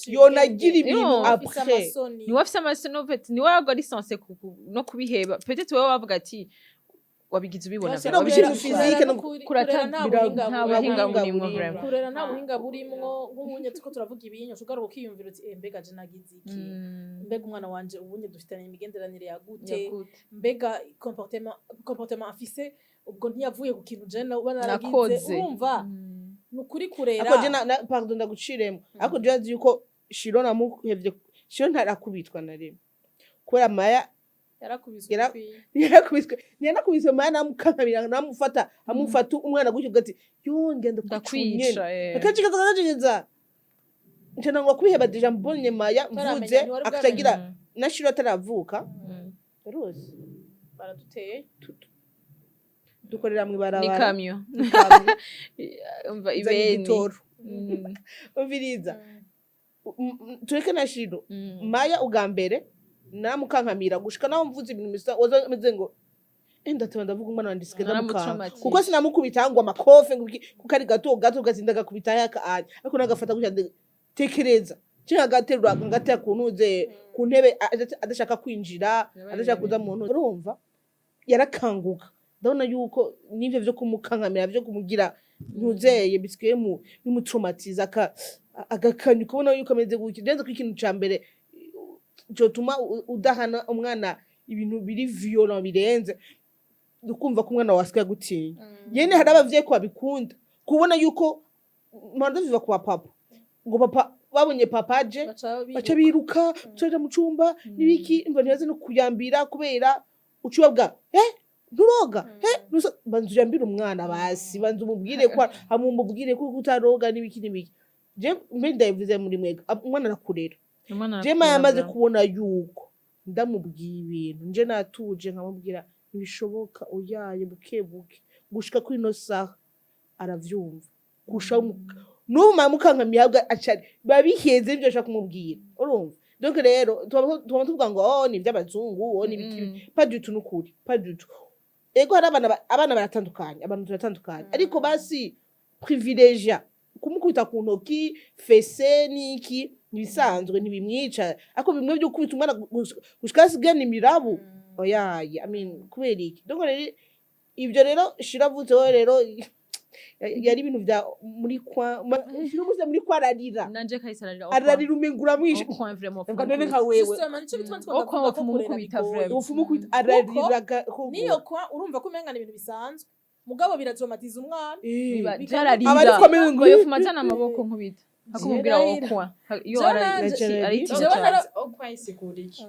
Yonagira ibintu Yo. après. Niwe afise amasoni, en fait niwe wabwo ari censé no kubiheba. Peut-être wowe wavuga ati wabigize ubibona. No Vraiment, gushyira wabigize physique no kurera nta buhinga nta buhinga burimwo. burimwo vraiment. Kurera nta buhinga burimwo. Nk'ubunye turiko turavuga ibinyo, ugaruka ukiyumvira uti: "Eh, mbega je nagize iki? Mbega umwana wanje ubunye dufitanye imigenderanire ya gute? Yakute. Mbega comportement afise ubwo ntiyavuye ku kintu je uba naragize?" Nakoze. Urumva, ni ukuri kurera. Ariko je pardon, ndaguciremo, ariko je azi yuko Shiro namuhevye, Shiro ntarakubitwa na rimwe kubera Maya. Yarakubiswe bikwiye. Yarakubiswe, ntiyanakubiswe. Maya namukankamira, namufata, amufata umwana gutyo ati yo ngenda Ndakwica, eh. Akacikaza, akacikaza, nca nangwa kubiheba déjà mbonye Maya Utaramenya, mvuze ntiwari akacagira na Shiro ataravuka. Rose. Baraduteye. Dukorera Ni mw'ibarabara. Kamyo. Ikamyo. Umva, izanye ibeni. igitoro. Umviriza. Tureke na Shiro. Maya ubwa mbere namukankamira gushika naho mvuze ibintu bisa waza ngo ndateba, ndavuga umwana wanje sigaye ndamukanka. Naramutraumatise. Kuko sinamukubita ngo amakofe ngo iki, kuko ari gato gato gazinda gakubita yaka anya, ariko nagafata gutya tekereza cyangwa agaterura ngatera ku ntuze ku ntebe adashaka kwinjira, adashaka kuza mu ntuze. Urumva yarakanguka, ndabona yuko n'ivyo vyo kumukankamira, vyo kumugira ntuzeye, bisigaye mu bimutraumatiza agakanya, ukabona yuko ameze gutya. Ndenze ko ikintu ca mbere cyotuma udahana umwana ibintu biri violent birenze, ukumva ko umwana wawe asigaye agutinya. Yene hari abavyeyi ko babikunda kubona yuko mpanda biva kwa papa, ngo papa babonye papa aje baca baca biruka, turaja mu cumba n'ibiki, imva ntibaze no kuyambira kubera uca ubabwa nturoga, banza uyambire umwana basi, banza umubwire ko amumubwire ko utaroga n'ibiki n'ibiki. Je mbe ndabivuze muri mwega, umwana arakurera. Umwana Je maya amaze arakura. kubona yuko ndamubwiye ibintu nje natuje nkamubwira ntibishoboka, oyaye, buke buke gushika kuri ino saha aravyumva. Gusha n'ubu mama mukankamiye ahubwo aca biba biheze ibyo ashaka kumubwira. Urumva, donc rero tuba tuvuga ngo oh, ni iby'abazungu, oh, ni ibiki. Pas du tout, n'ukuri pas du tout. Ego hari abana abana baratandukanye, abantu turatandukanye, ariko basi privilegia kumukubita ku ntoki fese niki nibisanzwe, ntibimwica. Ariko bimwe byo gukubita umwana gushika hasigana imirabu, oyaye, I mean, kubera iki? Donc rero ibyo rero shiravutse wowe rero yari ibintu bya muri kwa shira umuze muri kwa ararira. Nanje kahise ararira. Ararira umenga uramwishe. Au coin vraiment. Ubwo none nka wewe. Justement, nico gituma Au coin twavuga ko kurera wopfuma bigoye. vraiment. Ufu mukubita ararira Niyo kwa urumva ko umenga ni ibintu bisanzwe, mugabo biratraumatiza umwana. Byararira. Aba ariko ameze ngo Ngo yofuma azana amaboko nkubita akumubwira Jewe au coin iyo Jewe nanje- aritinya Jewe cyane. Au coin isigura iki?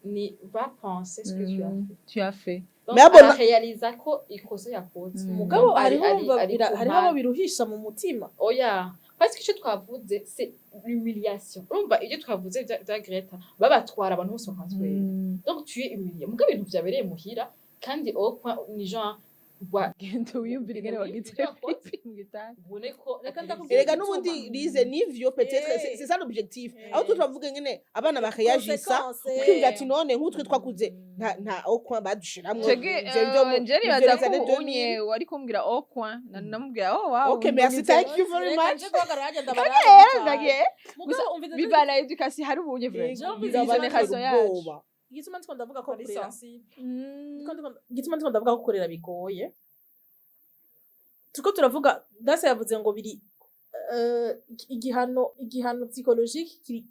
Ni va penser ce que tu as fait. Tu as fait. Donc, Mais abona- ararealiza ko ikosa yakoze. Mugabo Ari- hariho ari hariho abo ku biruhisha mu mutima. Oya, Parce que icyo twavuze, c'est l'humiliation. Urumva ibyo twavuze vya Greta, babatwara abantu bose bakatwereka, donc tu es humilié. Muga ibintu vyabereye muhira kandi au coin ni genre wa Genda wiyumvire ingene wagize pipi mu gitanda. Ubone ko Reka ndakubwira. Erega n'ubundi rize nivyo, peut-être c'est ça l'objectif. Aho twe turavuga ingene abana bareagisa, ukiyumvira ati none nk'utwe twakuze nta au coin badushiramwo. Twebwe ivyo vyo nje ivyo nibaza les ko années 2000. Unye wari kumbwira au coin, namubwira oh wow. Ok, merci, thank you very much. Ndagiye gusa biva na education, hari ubunye vraiment. Birabatera Génération yacu. ubwoba. Igituma ndiko ndavuga ko Ari kurera sensible. Igituma ndiko ndavuga ko kurera bigoye, turiko turavuga dase yavuze ngo biri igihano psychologique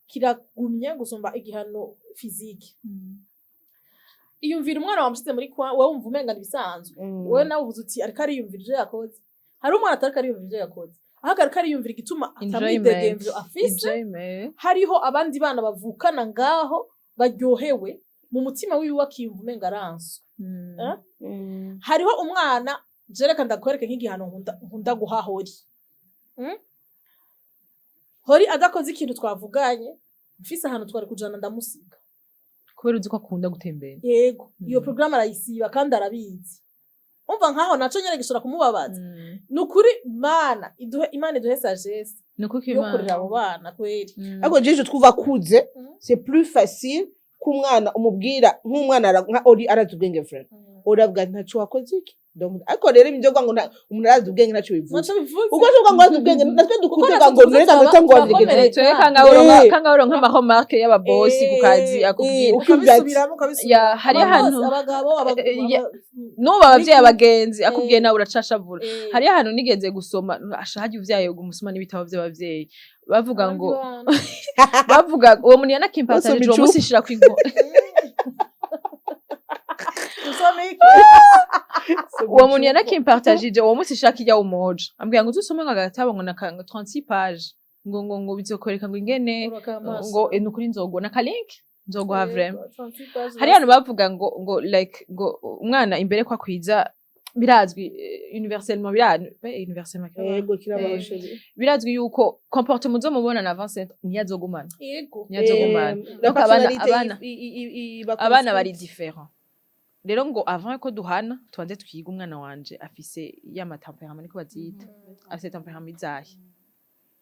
kiragumye gusumba igihano physique. Iyumvira umwana wamushize muri kwa wowe, wumva umenga ibisanzwe. Wowe nawe uvuze uti ariko ariyumvira ivyo yakoze. Hari umwana atariko ariyumvira ivyo yakoze, ahubwo ariko ariyumvira igituma atamwidegemvyo afise. Enjoyment. Hariho abandi bana bavukana ngaho baryohewe mu mutima wiwe, akiyumva umenga aranswe. Eh? Hariho umwana, jereka ndakwereke nk'igihano nkunda guha Hori. Hori adakoze ikintu twavuganye, mfise ahantu twari kujana, ndamusiga. Kubera uzi ko akunda gutembera. Yego, iyo programme arayisiba kandi arabizi. Umva, nkaho naco nyene gishobora kumubabaza. Ni ukuri Mana iduhe, Imana iduhe sagesse Ni uko yo kurera abo bana kweri. Ariko jeje twuva akuze, c'est plus facile ko umwana umubwira nk'umwana nka Ori arazi ubwenge frère, uravuga ntaco wakoze iki. Donc ariko rero ibyo ngo umuntu arazi ubwenge ntaco bivuze. Naco bivuze. Uko tuvuga ngo arazi ubwenge, natwe dukuze Kuko ngo natwe nureka ngo ngo turakomereka. Twe kanga uronka ama remarque y'ababosi ku kazi akubwira. Ukiyumvira ati, ukabisubiramo, ukabisubiramo. Ya, hari Ababosi, ahantu abagabo n'ubu abavyeyi, abagenzi akubwiye nawe uracashavura. Hariyo ahantu nigeze gusoma asha harya uvyaye umusoma n'ibitabo vy'abavyeyi bavuga ngo bavuga uwo muntu yanakimpatanije uwo Basoma. Munsi shira kwinko. Usome iki? Uwo muntu yanakimpartagije uwo munsi shaka ijya umoja, ambwira ngo uzusome ngo agatabo ngo naka ngo 36 page ngo bizokwereka ngo ingene ngo nukuri nzogo na kalink nzoguha vraiment. Hari abantu bavuga ngo like ngo umwana imbere ko akwiza birazwi, universellement birazwi, universellement kirabaho. Yego, kirabaho. Chérie. Birazwi yuko comportement uzomubona na avance niyo azogumana. Niyo azogumana. La Donc abana personnalité abana iba abana bari construite. différent. Rero ngo avant ko duhana tubanze twige umwana wanje afise ya tempérament, niko bazita, afise tempérament izahe,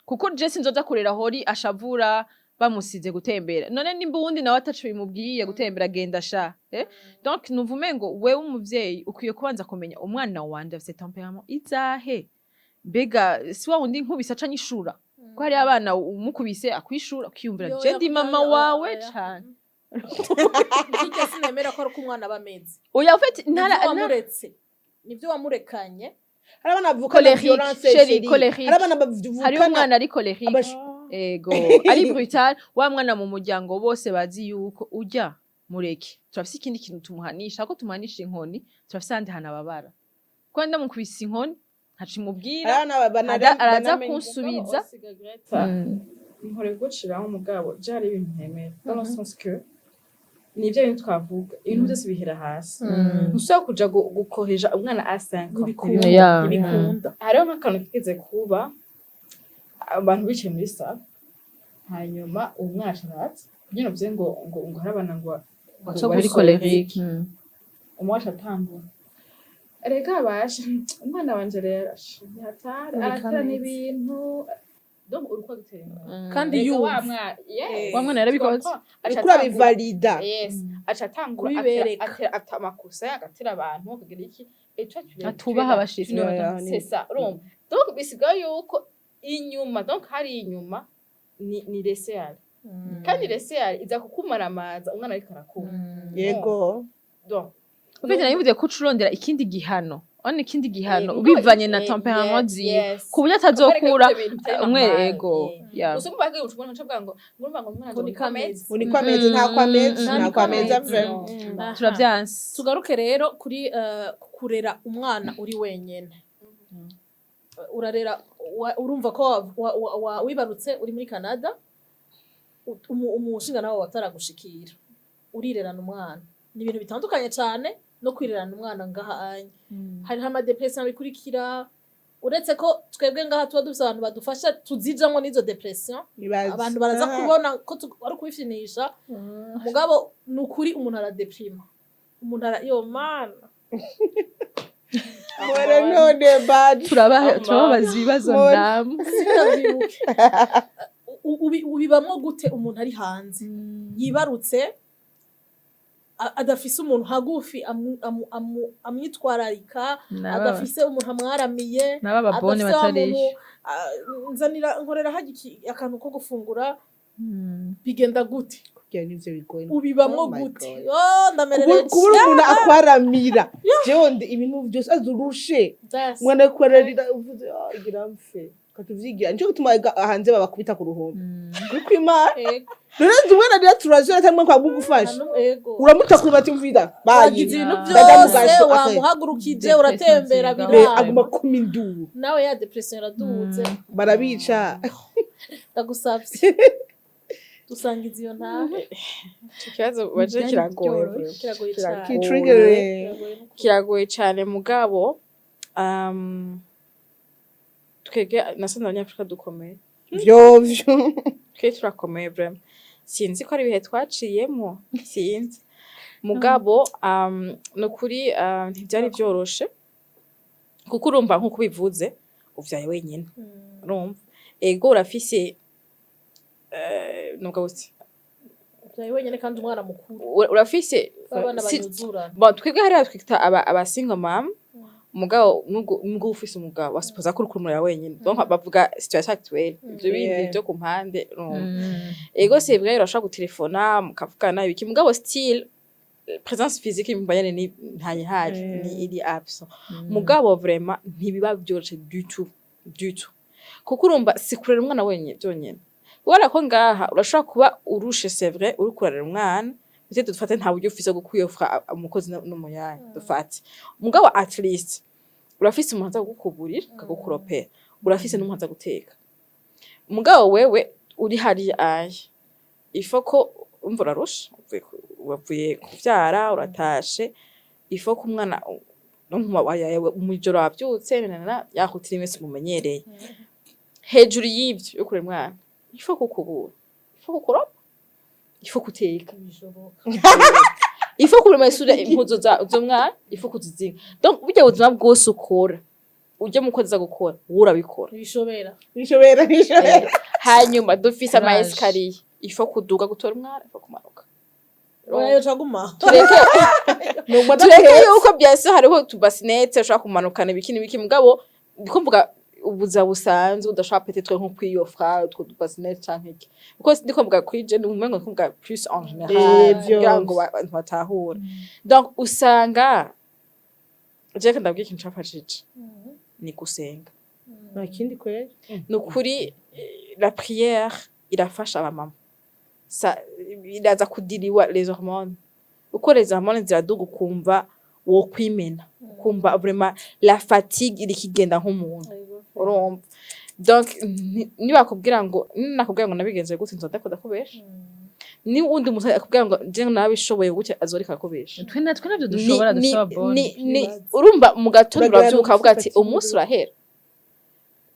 kuko je sinzoza kurera Hori ashavura bamusize gutembera. None nimba uwundi nawe ataco bimubwiye gutembera, agenda sha, eh? Donc nuvume ngo wewe umuvyeyi ukwiye kubanza kumenya umwana wanje afise tempérament izahe. Mbega si wa wundi nkubise aca anyishura, ko hariyo abana umukubise akwishura, ukiyumvira je ndi mama wawe cane. Hirya sinemera ko ari uko umwana aba ameze. Oya, en fait nibyo ntara wamuretse, nibyo wamurekanye. Hari abana bavukana Colérique, violence. chérie, Chérie. colérique. Hari abana bavukana Hariho umwana ari colérique, ego, ari brutal. Wa mwana mu muryango bose bazi yuko urya mureke, turafise ikindi kintu tumuhanisha, ako tumuhanisha inkoni, turafise ahandi hantu ababara, kuko ndamukubise inkoni ntaco imubwira. Hari abana Araza banamenya. kunsubiza. Nkore guciraho umugabo byari ibintu ntemera dans le sens que nibyo bintu twavuga, ibintu byose bihera hasi. Ntushobora kuja gukoresha umwana a 5 ans. Ntibikunda. Ntibikunda. Hariho nk'akantu kigeze kuba, abantu bicaye muri salle, hanyuma uwo mwana aca araza nyine uvuze ngo hari abana ngo Baca bari kuri colérique. Umwe aca atambura, reka bashe umwana wanje rero ntihatari aratera n'ibintu, donc uriko agutera inkuru. Kandi Reka wa yumva. mwana, yes. Wa mwana yarabikoze. Tu comprends? Aca Uriko atangura. urabivalida. Yes, aca atangura Kubibereka. atera amakosa, agatera abantu, akagira iki, et toi tu Atubaha abashitsi. Yeah, c'est ça, urumva? Donc bisigaye yuko inyuma, donc hari inyuma ni laisser-aller, kandi laisser-aller iza kukumaramaza umwana ariko arakura. Donc Ufite nabivuze ko uca urondera ikindi gihano, ona ikindi gihano bivanye na tempérament ziwe, ku buryo atazokura umwe, ego, ya. Usumva bagiye ucubona nca bwa ngo ngurumva ngo umwana Ngo ni kameze. Ngo niko ameze, nta ko ameze, nta ko ameze vraiment. Aha. Turavyanse. Tugaruke rero kuri kurera umwana uri wenyene. Urarera urumva ko wibarutse uri muri Canada, umushinga nawe wataragushikira, urirerana umwana. Ni ibintu bitandukanye cyane no kwirerana umwana ngaha anya. Hariho ama dépression bikurikira. Uretse ko twebwe ngaha tuba dufise abantu badufasha, tuzijamwo n'izo dépression. Nibaze. Abantu baraza kubona ko ari kubifinisha, mugabo ni ukuri umuntu aradeprima, umuntu ara yo mana. Mpore none bad. Turababaza ibibazo Mpore. namwe. Sindavyibuke. Ubibamwo gute umuntu ari hanze yibarutse, adafise umuntu hagufi amwitwararika, adafise umuntu amwaramiye, n'aba babone adafise wa batarishe? muntu, nzanira, nkorera harya akantu ko gufungura, bigenda gute? Kugira nivyo bigoye. Ubibamwo Oh my gute? God. Oh, ndamerereje. Kubura umuntu akwaramira, jewe ndi ibintu byose azurushe. Umwana kwararira uvuze: "Ah, igira mfe katuvyigira." Nico gituma hanze babakubita ku ruhombe kuko Imana none nzi umwana arira, turazora cyangwa kwa gufasha. Ego. Uramuta kuri bati mvida Wagize bayi ibintu Ndaja mu byose, gasho, wamuhagurukije, Depression uratembera, nziza. biranga. Aguma kuma induru. Nawe ya dépression iraduze. Barabica. Ndagusavye, dusangiza iyo ntahe. Ico kibazo baje Byari kiragoye. byoroshe. Vraiment. Kiragoye cane. Kitriggering. Kiragoye n'ukuri. Kiragoye cane, mugabo twebwe nasanze Abanyafurika dukomeye. Vyovyo. Twe turakomeye vraiment. Sinzi ko ari ibihe twaciyemwo, sinzi, mugabo ni ukuri ntivyari vyoroshe, kuko urumva nk'uko ubivuze, uvyaye wenyene. Urumva ego urafise nubwo buti Uvyaye wenyene kandi umwana mukuru. Urafise abana banyuzurana. Bon, twebwe hariya twita aba single mom, mugabo nubwo ufise umugabo, wasupoza ko uriko urumurera wenyene. Donc bavuga situation actuelle, ivyo bindi vyo ku mpande, urumva. Ego, c'est vrai, urashobora gutelefona mukavugana ibiki, mugabo still présence physique imba nyene ni ntayihari, ni iri absent. Mugabo vraiment ntibiba vyoroshe du tout, du tout, kuko urumva si kurera umwana wenyene vyonyene. Kubera ko ngaha urashobora kuba urushe, c'est vrai, uriko urarera umwana, peut-être dufate nta buryo ufise bwo kwiyofra umukozi n'umuyaya, dufate, mugabo at least urafise umuntu aza kugukuburira, akagukoropera, urafise n'umuntu aza guteka. Mugabo wewe uri hariya aye, ifo ko umva urarusha, wavuye kuvyara, uratashe, ifo ko umwana mw'ijoro wavyutse nanana yakutira mwese mumenyereye. Hejuru y'ivyo yo kurera umwana, ifo kukubura, ifo kukuropa, ifo kuteka, Bishoboka. ifo kuremesura impuzu z'umwana, ifo kuzizinga. Donc burya buzima bwose ukora, urya mukozi aza gukora, wowe urabikora. Ntibishobera. Nishobera, nishobera. Hanyuma dufise ama Courage. escalier, ifo kuduga gutora umwana, ifo kumanuka. Oya, caguma. Tureke Numva tureke adatetse. yuko byase hariho utubassinet ushobora kumanukana ibiki n'ibiki, mugabo ndiko mvuga ubuzima busanzwe udashobora peut-être nko kwiyofra utwo tubassinet canke iki, kuko ndiko mvuga kuri je umengo ndiko mvuga plus en général kugira ngo abantu batahure. Donc usanga je ndabwira ikintu cafashije ni gusenga. Nta kindi kweri. Ni ukuri, la prière irafasha abamama. Ça iraza kudiriwa les hormones, uko les hormones ziraduga, ukumva wokwimena, ukumva vraiment la fatigue iriko igenda nk'umuntu, urumva. Donc nibakubwira ngo nakubwira ngo nabigenze gute, nzoda ndakubesha. Ni wundi muntu akubwira ngo je nabishoboye gutya, azoreka akubesha. Twe natwe navyo dushobora, dusaba bonne. Ni urumva mu gatondo Uragira uravyuka ukavuga ati fatigue. Umunsi urahera,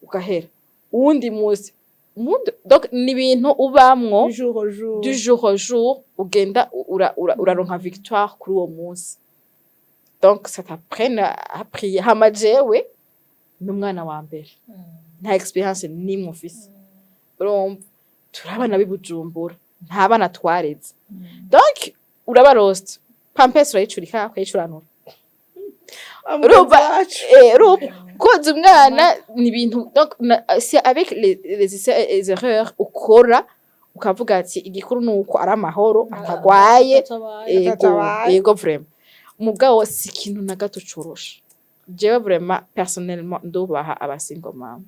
ugahera, uwundi munsi, donc ni ibintu ubamwo Du jour au jour. Du jour au jour, ugenda uraronka victoire kuri uwo munsi. Donc ça t'apprenne à prier. Hama jewe n'umwana wa mbere, nta expérience nimwe mfise, urumva turi abana b'i Bujumbura, nta bana twareze. Donc uraba lost, pampers urayicurika, ukayicuranura. Urumva urumva koza umwana ni ibintu, donc c'est avec les essais et les erreurs ukora, ukavuga ati igikuru ni uko ari amahoro, atagwaye. Ego. Atatabaye. Ego, vraiment, mugabo si ikintu na gato coroshe. Jewe vraiment personnellement ndubaha aba single mama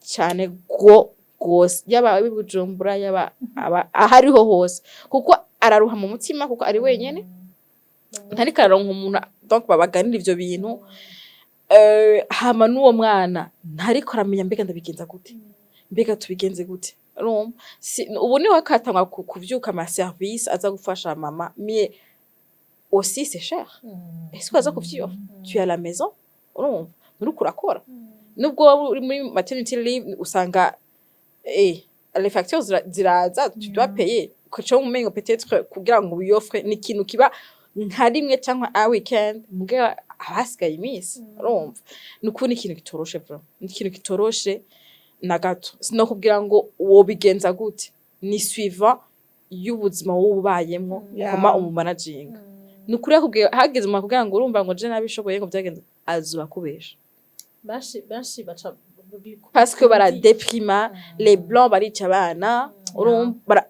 cyane go gose, yaba ab'i Bujumbura, yaba ahariho hose, kuko araruha mu mutima, kuko ari wenyene, ntariko araronka umuntu donc babaganira ivyo bintu. Hama n'uwo mwana ntariko aramenya mbega ndabigenza gute, mbega tubigenze gute. Urumva ubu niho akatangwa kuvyuka ama service aza gufasha mama, mais aussi c'est cher. Est-ce que aza kuvyiyofra? Tu es à la maison, urumva nturiko urakora. Nubwo waba uri muri maternity leave, usanga les factures ziraza, tu dois payer. Ukaca umengo peut-être kugira ngo wiyoffre ni ikintu kiba nka rimwe cyangwa a weekend, muga abasigaye iminsi, urumva ni ukuri ni ikintu kitoroshe, vraiment ni ikintu kitoroshe na gato. Sinokubwira ngo wobigenza gute, ni suivant y'ubuzima wowe ubayemwo. Koma umumanaginga, ni ukuri yakubwiye hageze umuntu akubwira ngo urumva ngo je nabishoboye, ngo byagenze, azuba kubesha. Benshi benshi baca Parce que baradeprima, les blancs barica abana, urumva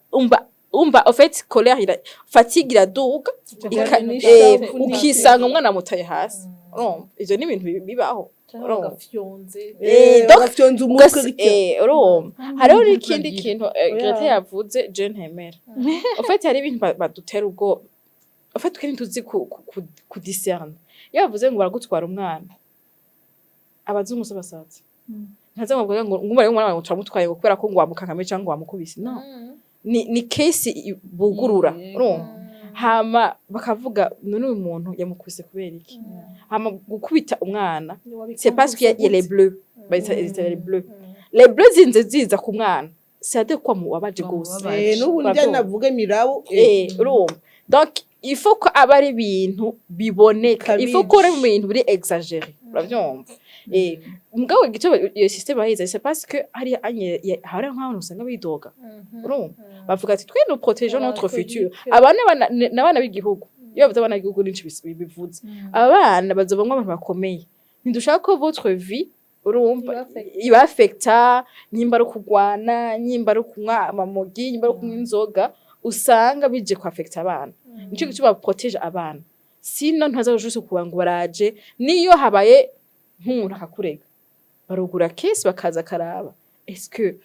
umva en fait colère ira fatigue iraduga, ukisanga umwana amutaye hasi, urumva ivyo ni ibintu bibaho, urumva. Gafyonze. Donc, Bagafyonza umutwe bityo. Urumva hariho n'ikindi kintu Oya. Grete yavuze je ntemera. En fait hari ibintu badutera ubwoba, en fait twe ntituzi kudiscerner. Iyo bavuze ngo baragutwara umwana, abazungu se basaza ntaze ngo bavuge ngo ngumva umwana wawe turamutwaye ngo kubera ko ngo wamukankamiye cyangwa ngo wamukubise. No, ni case bugurura, urumva, hama bakavuga none uyu muntu yamukubise kubera iki? Hama gukubita umwana, c'est parce qu'il y a les bleus, bayita les bleus, les bleus zinze ziza ku mwana, c'est à quoi muwabaje gose. N'ubu njya Urabyumva? Navuge mirabu. Urumva, donc il faut ko aba ari ibintu biboneka, il faut ko ari ibintu biri exagéré, uravyumva. Mugabo igituma iyo système bayize, c'est parce que hari anye hari nk'abantu usanga bidoga, urumva bavuga ati twe nous protégeons notre futur, abana n'abana b'igihugu. Iyo bavuze abana b'igihugu nico bivuze, abana bazovamwo abantu bakomeye, ntidushaka ko votre vie, urumva, ibafekta, nyimba ari ukugwana, nyimba ari ukunywa amamogi, nyimba ari ukunywa inzoga, usanga bije kwafekta abana. Nico gituma baprotege abana, sino ntaza juste kuba ngo baraje. Niyo habaye nk'umuntu akakurega, barugura case, bakaza karaba est-ce que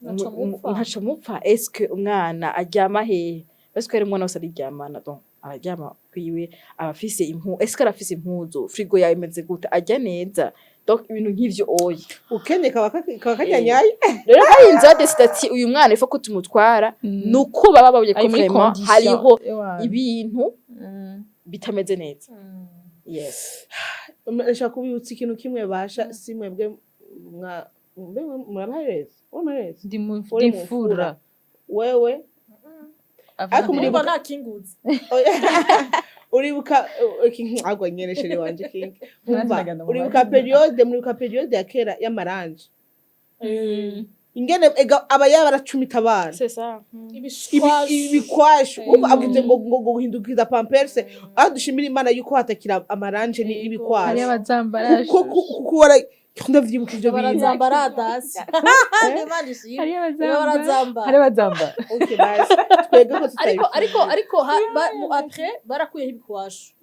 Ntaco mupfa. Ntaco mupfa, est-ce que umwana aryama hehe? Parce que hari umwana wese ariryamana, donc araryama kwiwe, aba afise impu, est-ce que arafise impuzu, frigo yawe imeze gute, arya neza, donc ibintu nk'ivyo oya. Ukene kaba kanyanyaye. Rero hari inzu badesida ati uyu mwana ifo ko tumutwara, nuko baba babonye ko Ari muri vraiment condition. hariho Ewa. ibintu bitameze neza, yes. Ndashaka kubibutsa ikintu kimwe basha, si mwebwe mwa mbe murabahereza urabahereza. Ndi mu Uri mu mfura. mfura. Wewe ariko Urumva nta kinguzi. Uribuka agwa nyene chéri wanje king, umva, Nagenda mu uribuka période, muribuka période ya kera y'amaranje, ingene ega aba yaba aracumita abana? C'est ça. Ibikwashu, umva, avuze ngo guhindukiza pampers, aho dushimira Imana yuko hatakira amaranje ni Hariyo ibikwashu. abazambara. Kuko wara ndavyibuka ivyo bintu. Barazambara dasi, Imana ishimwe. Hariyo Niba abazambara. barazambara. Hari abazamba. Okay, basi twebwe ko Ariko ariko tutayifite. Ariko après barakuyeho ibikwashu.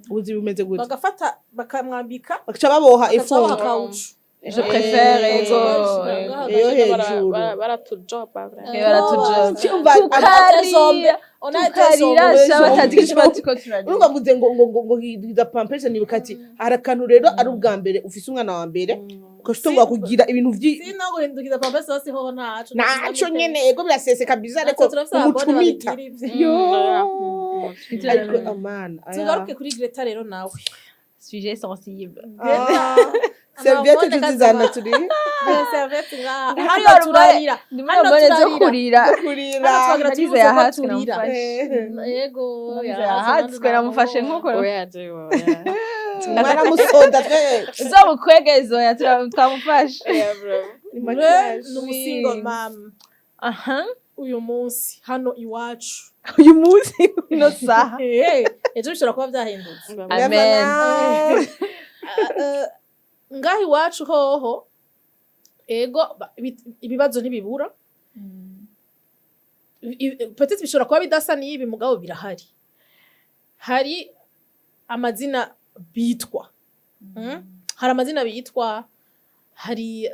Ubuzi bumeze gute? Bagafata bakamwambika, bakaca baboha bagaca baboha ifunga. kawucu. Je préfère, ego. Iyo hejuru. Baratujoba. Baratujoba. Cyumva. Tukarira, tukarira sha, batazi icyo turiko turarira. Urumva avuze ngo hindukiza pampers, nibuka ati hari akantu rero ari ubwa mbere ufise umwana wa mbere, ugaca kugira ibintu vyi Sino guhindukiza pampers hose hoho ntaco. Naco nyene, ego, biraseseka biza, ariko umucumita yo, ariko amana aya. Tugaruke kuri Greta rero nawe. Sujet sensible. Ah, serviette tuzizana turi Serviette ngaha. Ndi Hano muri turarira. Ndi muri Hano hormone zo turarira. kurira. Kurira. Hano twagira Narize tubibutse ko yahatswe turira. namufashe. Yego. Narize yahatswe namufashe nk'uko Oya, jewe oya. Mwaramusonda twe. uzomukwegeza oya, twamufashe. Oya, bro. Ni maquillage. Ni umusingle mama Aha. uyu munsi hano iwacu. Uyu munsi, ino saha. Ejo bishobora kuba byahindutse. Amen. Never know. Ngaho iwacu hoho, ego, ibibazo ntibibura. Peut-être bishobora kuba bidasa n'ibi, mugabo birahari. Hari amazina bitwa. Hari amazina bitwa, hari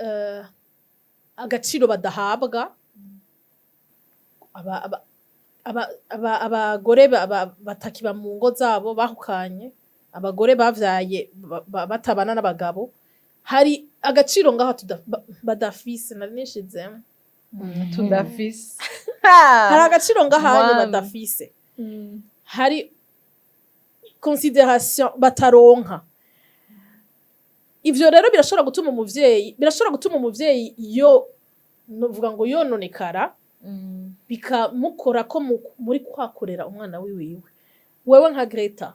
agaciro badahabwa. Abagore batakiba mu ngo zabo bahukanye, abagore bavyaye batabana n'abagabo, hari agaciro ngaho badafise. Nari nishizemo. Tudafise. Hari agaciro ngahanyu Mwami. badafise, hari considération bataronka. Ivyo rero birashobora gutuma umuvyeyi yo novuga ngo yononekara, bikamukora ko muri kwakorera umwana wiwiwe. Wewe nka Greta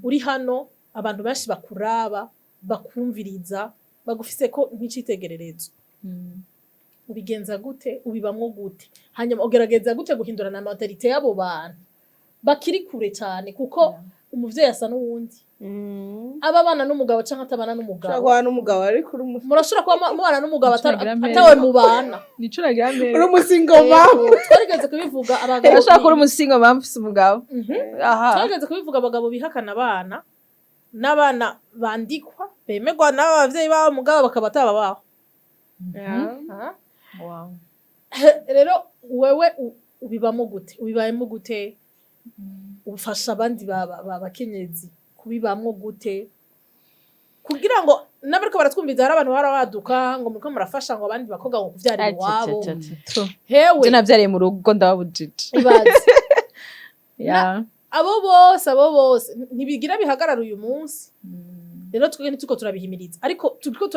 uri hano, abantu benshi bakuraba, bakumviriza, bagufise ko nk'icitegererezo, ubigenza gute? Ubibamwo gute? Hanyuma ugerageza gute guhindura na mentalité y'abo bantu bakiri kure cyane? Kuko umuvyeyi asa n'uwundi, aba abana n'umugabo canke atabana Ushobora n'umugabo. Kubana n'umugabo ariko uri Murashobora kuba mubana n'umugabo Nicuragira mbere. atawe mubana. Nico nagira mbere. Uri umu single mom. Yego, twarigeze kubivuga, abagabo Urashobora kuba uri umu single mom ufise umugabo. Aha. Twarigeze kubivuga, abagabo bihakana abana n'abana bandikwa bemerwa n'aba bavyeyi babo, mugabo bakaba atababaho. Wow. Rero wewe ubibamo gute? Ubibayemo gute? Ufasha abandi bakenyezi kubibamwo gute, kugira ngo n'abariko baratwumviza, hari abantu bahora baduka ngo muriko murafasha ngo abandi bakobwa ngo kuvyarira iwabo. Hewe. Je navyariye mu rugo, ndababujije. Ibaze. Yeah. Abo bose ntibigira bihagarara uyu munsi. Rero twebwe ntituko turabihimiriza, ariko turiko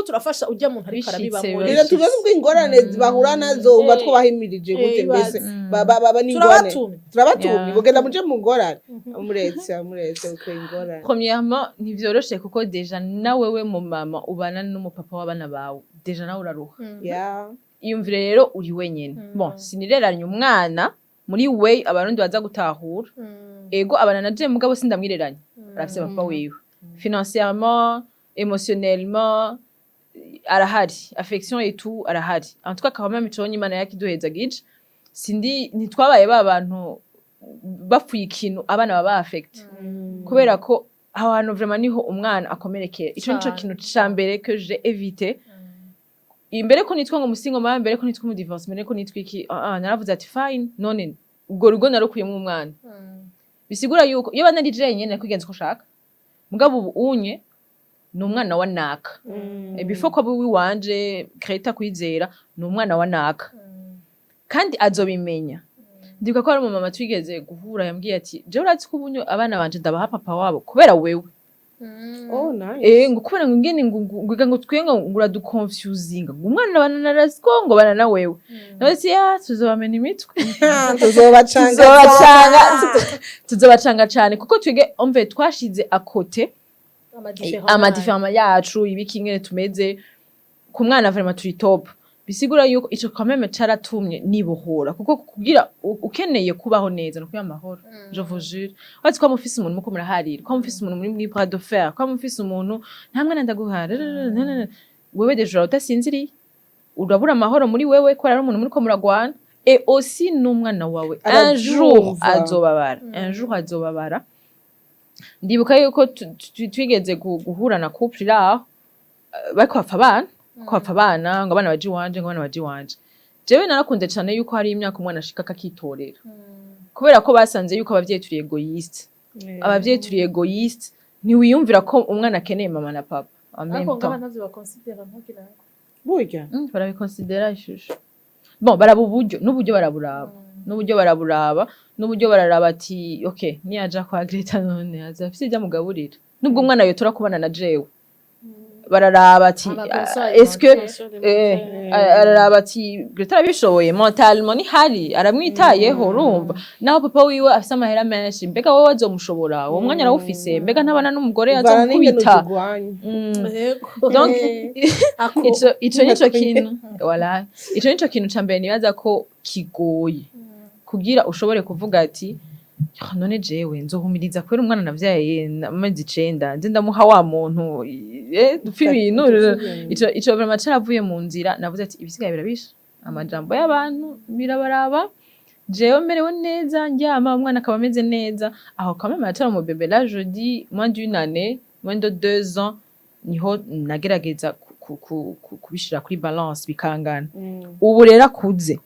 turafasha ujya muntu ariko Bishitse arabibamwo. biba Rero tubaze ubwo ingorane bahura nazo, uba twabahimirije gute mbese? Ibaze. Baba n'ingorane. Turabatumye. Turabatumye. Mugenda muje mu ngorane, muretse uko ingorane. Premièrement, ntivyoroshe, kuko déjà nawewe mu mama ubana n'umupapa w'abana bawe, déjà nawe uraruha. Iyumvire rero uri wenyene. Bon, sinireranye umwana muri we, Abarundi baza gutahura. Ego, abana na je, mugabo sindamwireranye, arafise papa wiwe. Financièrement, émotionnellement arahari, affection et tout arahari. En tout cas, quand même, ico Imana yakiduhezagije, sindi ntitwabaye ba bantu bapfuye ikintu abana baba affecté, kubera ko aho hantu vraiment niho umwana akomerekera. Ico nico kintu ca mbere que j'ai évité. Imbere ko nitwa ngo umu single mama, mbere ko nitwa umu divorce, mbere ko nitwa iki, naravuze ati fine, none ubwo rugo narukuyemwo umwana, bisigura yuko iyo bana ari jenyene nakwigenza uko ushaka. Mugabo ubu unye ni umwana wa naka. Before ko aba uwiwanje, Greta Kwizera ni umwana wa naka, kandi azobimenya. Ndibuka ko hari umumama twigeze guhura yambwiye ati: "Jewe urazi ko ubunye abana banje ndabaha papa wabo kubera wewe." Oh, nice. Ngo kubera ngo ingene ngo twe ngo uraduconfusinga, ngo umwana bana na Rasco, ngo bana na wewe. Nawe ati: "Ya, tuzobamena imitwe." Tuzobacanga. Tuzobacanga cane, kuko twige omve twashize à côté ama différends yacu, ibiki, ingene tumeze ku mwana, vraiment turi top. Bisigura yuko ico quand même caratumye nibohora, kuko kugira ukeneye kubaho neza no kuba amahoro, je vous jure, wazi ko mufise umuntu muko muraharira, ko mufise umuntu muri bras de fer, ko mufise umuntu nta mwana ndaguhara, wewe déjà utasinziriye, urabura amahoro muri wewe ko ari umuntu muriko muragwana, et aussi n'umwana wawe un jour Aravyumva. azobabara, un jour azobabara. Ndibuka yuko twigeze guhura na couple iri aho, bariko bapfa abana, ko bapfa abana, ngo abana baje iwanje, ngo abana baje iwanje. Jewe narakunze cane yuko hari imyaka umwana ashika akakitorera, kubera ko basanze yuko abavyeyi turi égoïste, abavyeyi turi égoïste, ntiwiyumvira ko umwana akeneye mama na papa en même Ariko ngaha temps. ntavyo bakonsidera ntugira ngo. Burya. Barabikonsidera ishusho. Bon, baraba uburyo, n'uburyo baraburaba, n'uburyo bararaba ati: "Okay, niyaja kwa Greta none aza afise ivyo amugaburira." Nubwo umwana yotora kubana na jewe, bararaba ati: "Est-ce que araraba ati Greta arabishoboye mentalement, ni hari aramwitayeho?" Urumva, naho papa wiwe afise amahera menshi, mbega wowe azomushobora? Uwo mwanya arawufise? Mbega ntabana n'umugore Uvana n'ingene azomukubita? uzigwanya. Yego. Donc Ako. Ico nico kintu, voilà, ico nico kintu ca mbere nibaza ko kigoye kugira ushobore kuvuga ati: "Ah, none jewe nzohumiriza kubera umwana navyaye amezi 9, nze ndamuha wa muntu, dupfa ibintu." Ico vraiment caravuye mu nzira. Navuze ati ibisigaye birabisha, amajambo y'abantu birabaraba, jewe merewe neza, ndyama, umwana akaba ameze neza. Aho quand même aracara mu bébé là, je dis moins d'une année, moins de 2 ans, niho nagerageza kubishira kuri balance bikangana. Ubu rero akuze,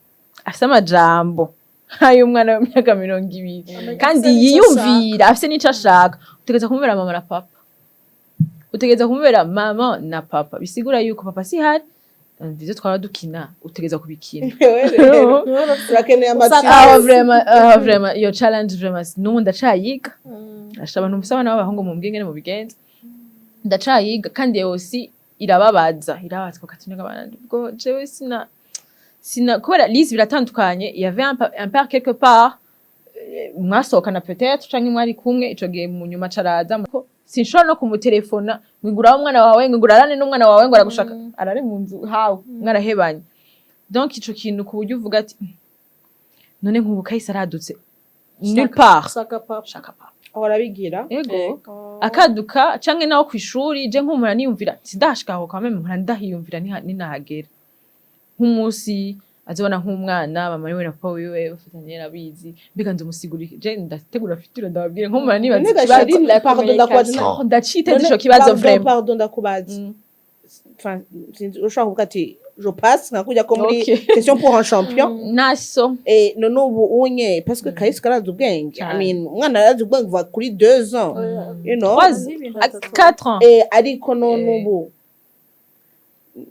afise amajambo nk'ay'umwana w'imyaka 20 kandi Afise n'ico. Yiyumvira, afise n'ico ashaka. Utegereza kumubera mama na papa, utegereza kumubera mama na papa. Bisigura yuko papa si hari ivyo twaba dukina, utegereza kubikina. Wewe rero urakeneye Usanga- Aho vraiment, aho vraiment iyo challenge vraiment n'ubu ndacayiga. Asha abantu mufise abana b'abahungu, mumbwire ingene mubigenza. Ndacayiga kandi aussi irababaza, irababaza kuko ati abana ubwo jewe sina kubera Lise biratandukanye. Il y avait un père quelque part, mwasohokana peut-être canke mwari kumwe ico gihe, mu nyuma caraza ko sinshobora no kumutelefona ngo iguraho umwana wawe, ngo igurarane n'umwana wawe, ngo aragushaka arare mu nzu hawe mwarahebanye. Donc ico kintu ku buryo uvuga ati: "None nkubu kahise aradutse nulle part." Shaka papa. Shaka papa. Ahora abigira. Ego, akaduka canke naho kw'ishuri, je nkumpora niyumvira sindashika aho quand même, mpora ndahiyumvira ninahagera nk'umunsi azobona nk'umwana mama wiwe na papa wiwe bafatanye nabizi, mbega nzomusigurira? Je ndategura future, ndababwire nkumpora nibaza None ikibazo. Gashari, pardon, ndakubaza. Oh, ndaciteze None, ico kibazo. pardon, Vraiment. Pardon, ndakubaza. Enfin, sinzi, ushobora kuvuga ati je passe nka kujya ko muri Question pour un champion. Naso. Eh, none ubu unye parce que kahise karazi ubwenge, I Cyane. mean, umwana arazi ubwenge kuva kuri 2 ans. 3, 4 ans. Eh, ariko none ubu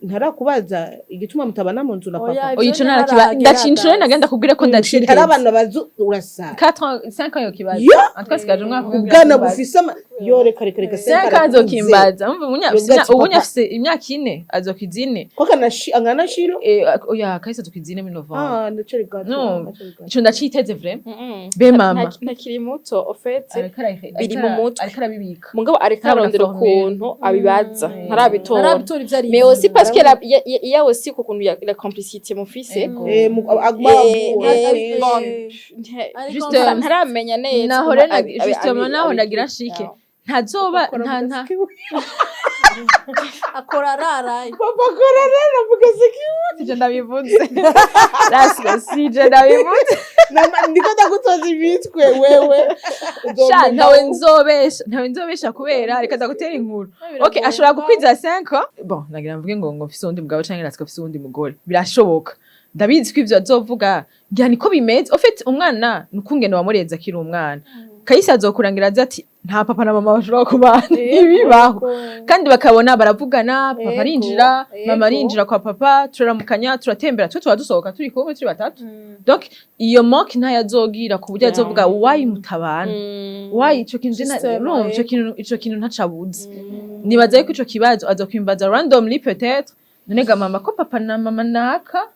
ntarakubaza igituma mutabana mu nzu na Oya, papa? Oya, ico narakiba ndacinshuro nagenda kubwira ko hari ndaciteze. Abana bazi urasa 4 ans, 5 ans yokibaza. Yo! En tout cas sigaje umwaka umwe. Ubwana bufise yo, reka reka reka. 5 ans azokimbaza. Umva, Yovuga ati, ubu "Papa." afise imyaka 4, azokiza 4. Ko kanashi angana shiro. Eh, oya, kahise azokiza 4 muri novembre. Ah, ndacari gato. No. Ndacari gato. Ico ndaciteze vraiment be mama. Ntakiri muto au fait. Ariko Biri mu mutwe. ariko arabibika. Mugabo ariko Ntarabona ararondera formule. ukuntu abibaza, ntarabitora. Narabitora ivyo ari. Mais aussi parce que il y a aussi ukuntu la complicité mufise. Ego. Eh, aguma avuga. Bon, Juste, ntaramenya neza naho ukuntu rero justement naho nagira nshike, ntazoba Akora nta mu nta kazi kiwe. Akora araraye. Papa akora rero mu kazi kiwe. Sije ndabivuze Rasco, sije ndabivuze. Ndiko ndagutoza imitwe wewe. Sha, ntawe nzobesha, ntawe nzobesha kubera reka ndagutera inkuru. Okay, ashobora gukwiza 5 ans. Bon, nagira mvuge ngo mfise uwundi mugabo canke Rasco afise uwundi mugore, birashoboka. Ndabizi ko ivyo azovuga ngira niko bimeze. Au fait, umwana nukungene wamureze akiri umwana. Kayise azokurangira azi ati nta papa na mama bashobora kubana, ntibibaho, kandi bakabona baravugana, papa arinjira, mama arinjira kwa papa, turaramukanya, turatembera, twe tuba dusohoka turi kumwe turi batatu. Donc iyo manque ntayo azogira ku buryo azovuga why mutabana, why ico kintu Justement, urumva ico kintu ntacabuze. Nibaza yuko ico kibazo azokwimbaza randomly peut-être: none ga mama, ko papa na mama naka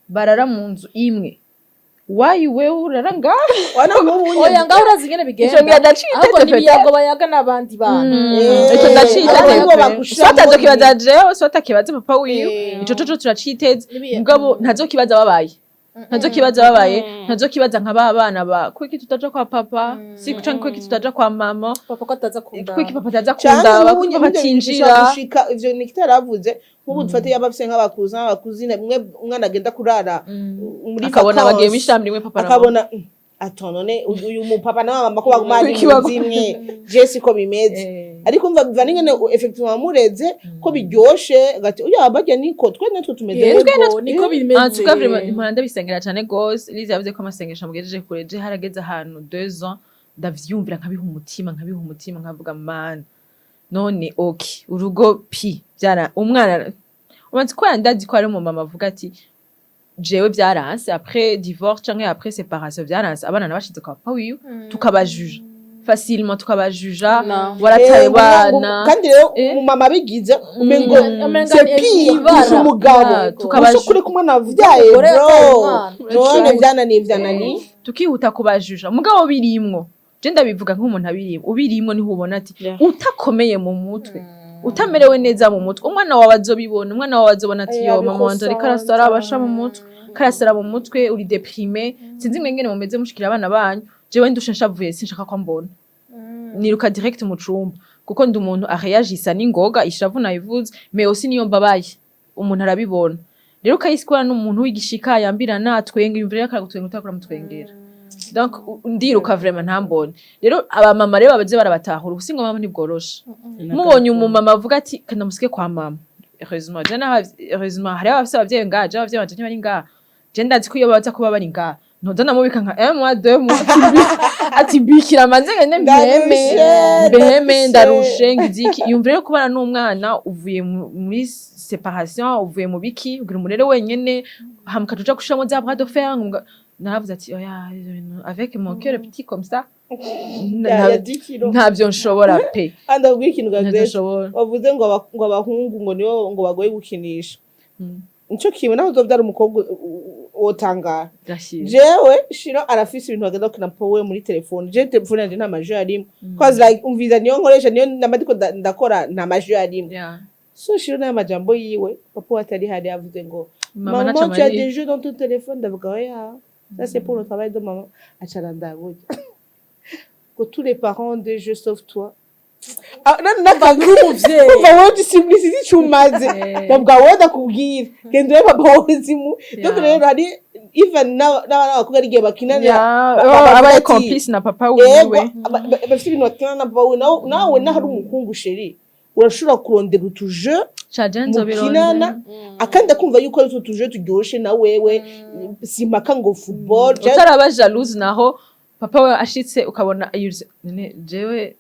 barara mu nzu imwe, why wewe urara ngaho? Wana nk'ubu. Oya, ngaho urazi ingene Ico bigenda. ngira ndaciteze Ahubwo peut-être. n'ibiyago bayaga n'abandi bana. Ico ndaciteze. Abandi bo bagushiramo. Soit azokibaza jewe, soit akibaze papa wiwe. Ico coco turaciteze. Mugabo ntazokibaza babaye, ntazokibaza babaye, ntazokibaza nka ba bana ba kuki tutaja kwa papa, si canke kuki tutaja kwa mama. Papa ko ataza kundaba. Kuki papa ataza Canke kundaba, nk'ubu kuki papa nyine atinjira. bishobora gushika ivyo Nikita yaravuze. Nk'ubu dufate yaba afise nk'abakuza n'abakuzine mwe, umwana agenda kurara muri Akabona vacances, bagiye mw'ishamba rimwe papa na mama. Akabona ato none uyu mupapa na mama ko baguma ari Kuki mu nzu imwe, je siko bimeze. Ariko umva, biva n'ingene effectivement wamureze ko biryoshe gati uya barya niko twe natwe tumeze. Yego, niko bimeze. En tout cas, vraiment, mpora ndabisengera cane gose. Liza yavuze ko amasengesho amugejeje kure. Je harageze ahantu 2 ans ndavyumvira, nkabiha umutima, nkabiha umutima, nkavuga: "Mana, none ok, urugo pi byara umwana." Umaze ko ndazi ko ari umumama avuga ati: "Jewe byaranse après divorce canke après séparation, byaranse, abana nabashize kwa papa wiwe." Tukabajuja facilement, tukabajuja: No. "Warataye bana." Kandi rero umumama abigize umengo Umenga c'est ni pire ibara. kurusha umugabo. Kureka umwana wavyaye, Umugore yataye bro. umwana. None vyananiye, vyananiye. Tukihuta kubajuja, mugabo birimwo. Je ndabivuga nk'umuntu abirimwo. Ubirimwo niho ubona ati utakomeye mu mutwe, utamerewe neza mu mutwe, umwana wawe azobibona. Umwana wawe azobona ati: "Yo, mama wanje ariko arasara, abasha mu mutwe, karasara mu mutwe, uri déprimé." Sinzi mwe ngene mumeze mushikira abana banyu. Jewe ndushe, nshavuye, sinshaka ko mbona, niruka direct mu cumba, kuko ndi umuntu areagisa n'ingoga. Ishavu nayivuze, mais aussi niyo mbabaye umuntu arabibona. Rero ukayisikora n'umuntu w'igishika yambirana, atwenga, yumvira akagutwenga, utakora mutwengera. Donc ndiruka vraiment ntambone. Rero abamama rero babaze barabatahura. Ubusingo mama ntibworoshe. Mubonye umumama avuga ati kanda musike kwa mama, heureusement je naho, heureusement hariho abafise abavyeyi ngaha. Je abavyeyi banje ntibari ngaha. Je ndazi ko iyo baza kuba bari ngaha, ntoza namubika nka un mois, 2 mois, ati bikira manze ngende mpeme. Ndarushe, Mbeme. ndarushe. Ndarushe ngiziki. Yumva rero kubana n'umwana uvuye muri séparation, uvuye mu biki, ugira umurere wenyene, hama ukaja uja gushiramo za bras de fer. Naravuze ati: "Oya, ivyo bintu avec mon cœur petit comme ça, Ya 10 kilo. ntabyo nshobora pe." Kandi akubwira ikintu ga Ntabyo Grace, nshobora. wavuze ngo abahungu ngo nibo ngo bagoye gukinisha. Nico kimwe naho uzovyara umukobwa, wotangara. Gashira. Jewe Shiro arafise ibintu bagenda gukina powe muri telefone. Je telefone yanje nta ma jeux arimo, cause like umviza niyo nkoresha, niyo namba ndiko ndakora, nta ma jeux arimo. So Shiro n'aya majambo yiwe, papa we atari hari, yavuze ngo: Mama, "Maman, tu as naca des jeux dans ton téléphone." Ndavuga: "Oya, ça c'est pour le travail de maman." Acara ndaburya ngo: "Tous les parents ont des jeux sauf toi." Ah, Uri umuvyeyi. Umva wowe, simplicité icumaze. Ndavuga: "Wowe ndakubwira, genda ube papa wawe zimu." Donc rero hari even n'abana b'abakobwa ari igihe bakinana abaye ati- complice na papa Yego. wiwe. Bafite ibintu bakinana na papa wiwe. Nawe naho ari umukungu, chéri, urashobora kurondera utu jeux Caje mukinana, akandi akumva yuko ari utwo tu jeux turyoshe na wewe. Simpaka ngo football. Utaraba jalouse naho papa we ashitse ukabona yuze none jewe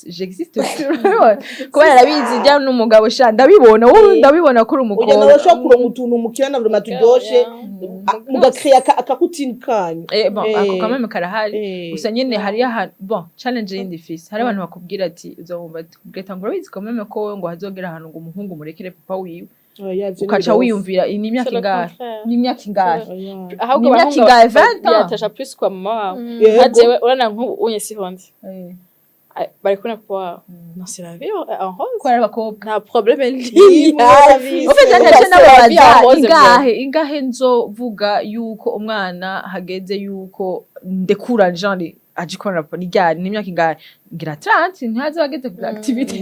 j'existe aussi, urabibona, kubera arabizi jya n'umugabo sha, ndabibona wowe, ndabibona ko uri Ujya umukobwa. Nawe ushobora kuronka utuntu mukinana vraiment turyoshe, mugakreya akakutini kanyu. Bon, ako quand même karahari. Gusa nyene hariyo ahantu, bon, challenge yindi ifise, hari abantu bakubwira ati, uzumva ati: "Greta, ngo urabizi quand même ko wowe ngo hazogera ahantu ngo umuhungu murekere papa wiwe." Oya, ivyo ni Ukaca birofa. wiyumvira iyi ni imyaka ingahe, ni imyaka ingahe? Oya. Ahubwo Ni imyaka abahungu ingahe? 20 ans? biratasha plus kwa mama wabo. Yego. Nka jewe urana nk'ubu unye siho ndi, bari kumwe na papa wabo. Non, c'est la vie en rose. Ko ari abakobwa. Nta problème. Ni Ntiyabi. Ufite Urumva, ndetse c'est la vie en n'ababaza rose. ingahe nzovuga yuko umwana hageze yuko ndekura, genre aje kubona papa, ni ryari, ni imyaka ingahe? Ngira 30, ntihaze bageze kuri activité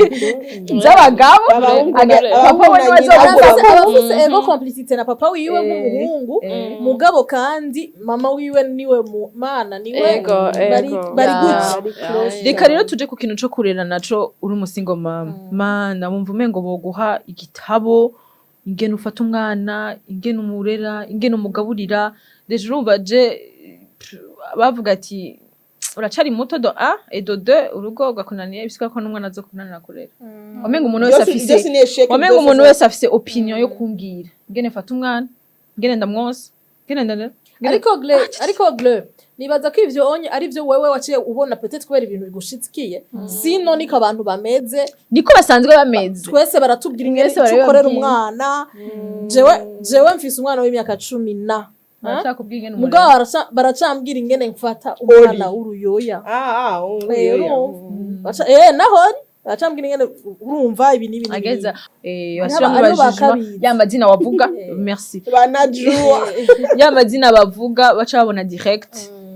z'abagabo. Abahungu Papa we abahungu na niwe nyina. azovuga. Aba afise ego complicité na papa wiwe nk'umuhungu, mugabo kandi mama wiwe niwe mu mana niwe Ego, bari ego. bari gutya. Bari close. Reka rero tuje ku kintu co kurera naco uri umu single mama. Mana, wumva umengo boguha igitabo ingene ufata umwana, ingene umurera, ingene umugaburira. Déjà urumva je bavuga ati uracari muto de un, et de deux urugo rwakunaniye, bisika ko n'umwana azokunanira kurera. Wamenga umuntu wese afise Byose ni échec. wamenga Byose umuntu wese afise opinion yo kumbwira ingene mfata umwana, ingene ndamwosa, ingene Ariko gle nibaza ko ivyo onye ari byo wewe waciye ubona, peut-être kubera ibintu bigushikiye, sino niko abantu bameze. Niko basanzwe bameze. Twese baratubwira ingene Mwese icyo ukorera barabibabwira. umwana. Jewe mfise umwana w'imyaka 10 na Baracakubwira ingene mugabo umurera. Baracambwira ingene mfata umwana w'uruyoya. Ah, ah, Eh, uruyoya. urumva. Naho baracambwira ingene, urumva, ibi n'ibi n'ibi. Ageza Hariho basubiramo hariho ba bajijima kabizi. ya mazina wavuga, merci. Ba Najua. Ya mazina bavuga, baca babona direct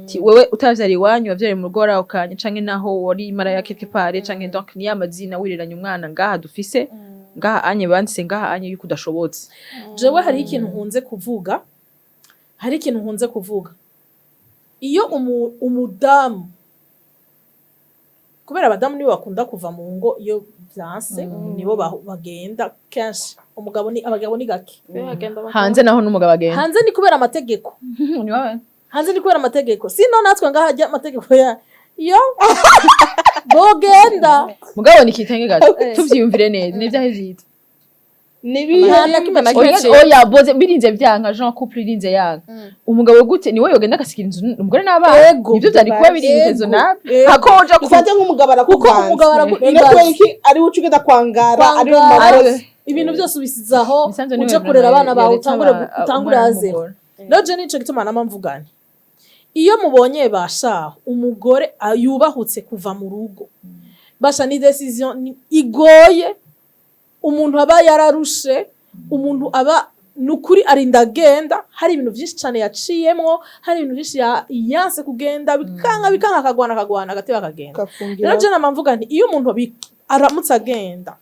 ti wewe utavyara iwanyu, wavyariye mu rugo warawukanye, canke naho wari maraya quelque part, canke donc ni ya mazina wiriranye umwana ngaha dufise ngaha anye banditse ngaha anye yuko udashobotse. Jewe hariho ikintu nkunze kuvuga, iyo umudamu, kubera abadamu nibo bakunda kuva mu ngo iyo vyanse, nibo bagenda kenshi, umugabo ni abagabo ni gake. Hanze naho n'umugabo agenda. Hanze ni kubera amategeko. Ni wawe. Hanze ni kubera amategeko, sino natwe ngaha ajya amategeko ya yo bogenda. Mugabo ni kitenge gato, tuvyiyumvire neza, ni vyahe vyiza? Nta na kimwe na Oya, kimwe. oya, boze birinze vyanka, genre couple irinze yanka, umugabo gute niwe yogenda agasigira inzu umugore n'abana? Ego. Nivyo vyari kuba biri Ego. raisonnable Ego. hako uja ku Dufate nk'umugabo Kuko arakuvanze. umugabo None kubera iki ari we uca ugenda kwangara, ari mu Kwangara. makosa? Ibintu byose ubisizaho. Misanzu niwe uje kurera abana bawe, yoretse utangure utangure umwana à zéro. n'umugore. Rero je nico gituma nama mvugane, iyo mubonye bashaho umugore yubahutse kuva mu rugo, basha ni décision igoye, umuntu aba yararushe, umuntu aba nukuri arinda agenda, hari ibintu byinshi cyane yaciyemwo, hari ibintu byinshi yanse kugenda, bikanka bikanka, akagwana akagwana, agateba akagenda. Ugafungira. Rero je nama mvuga nti iyo umuntu aramutse agenda,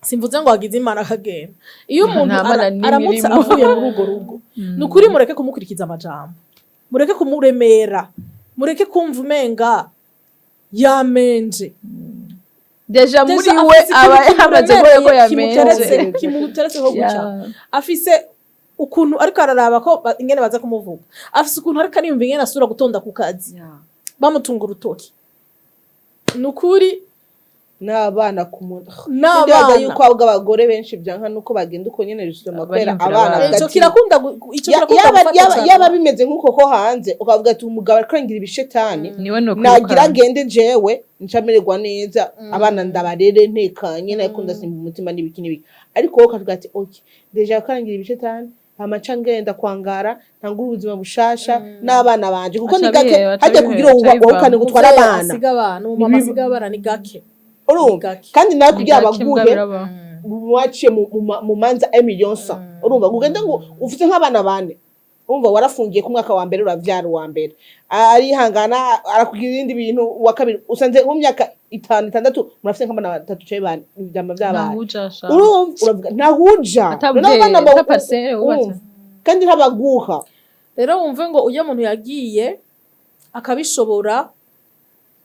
simvuze ngo agize Imana akagenda, iyo umuntu Nta mana n'imwe aramutse irimo. avuye muri urwo rugo, ni ukuri mureke kumukurikiza amajambo, mureke kumuremera, mureke kumva umenga yamenje. Déjà muri Déjà we afise aba ikintu yamaze kubona ko kimuremereye, yamenje. Kimuteretseho gutya. Afise ukuntu ariko araraba ko ingene baza kumuvuga, afise ukuntu ariko ariyumva ingene asubira gutonda ku kazi bamutunga urutoki, ni ukuri. N'abana ku muntu, ndibaza N'abana. yuko ahubwo abagore benshi byanka nuko bagenda uko nyene, justement kubera Bariyumvira abana. abana. Bavuga Ico ati, kirakunda ico kirakunda gufata cane. Yaba bimeze nk'uko ko hanze ukavuga ati umugabo ariko arangira ibishetani, Niwe no nagira agende, jewe ncamererwa neza, abana ndabarere ntekanye, nariko ndasimba umutima n'ibiki n'ibiki. Ariko wowe ukavuga ati okay, déjà akarangira ibishetani, hama nca ngenda kwangara, ntangure ubuzima bushasha n'abana banje, kuko ni Aca gake biheba, aca hajya biheba, kugira aca wahukane bivamo. gutwara Umuvyeyi abana. asiga abana, umumama asiga abana ni gake. Urumva? Gake. Kandi nawe kugira baguhe Baguhe. mwaciye mu manza 1 million 100. Urumva, ugende ngo ufite nk'abana bane, urumva warafungiye ku mwaka wa mbere, uravyara uwa mbere, arihangana, arakugira ibindi bintu, uwa kabiri usanze nko mu myaka 5, 6, murafite nk'abana batatu canke bane, ivyama vyabaye. Ntahujasha. Urumva, uravuga ntahuja. Atabwe, Noneho abana ata parcelle wubatse. urumva, kandi ntabaguha. Rero wumve ngo uyo muntu yagiye akabishobora,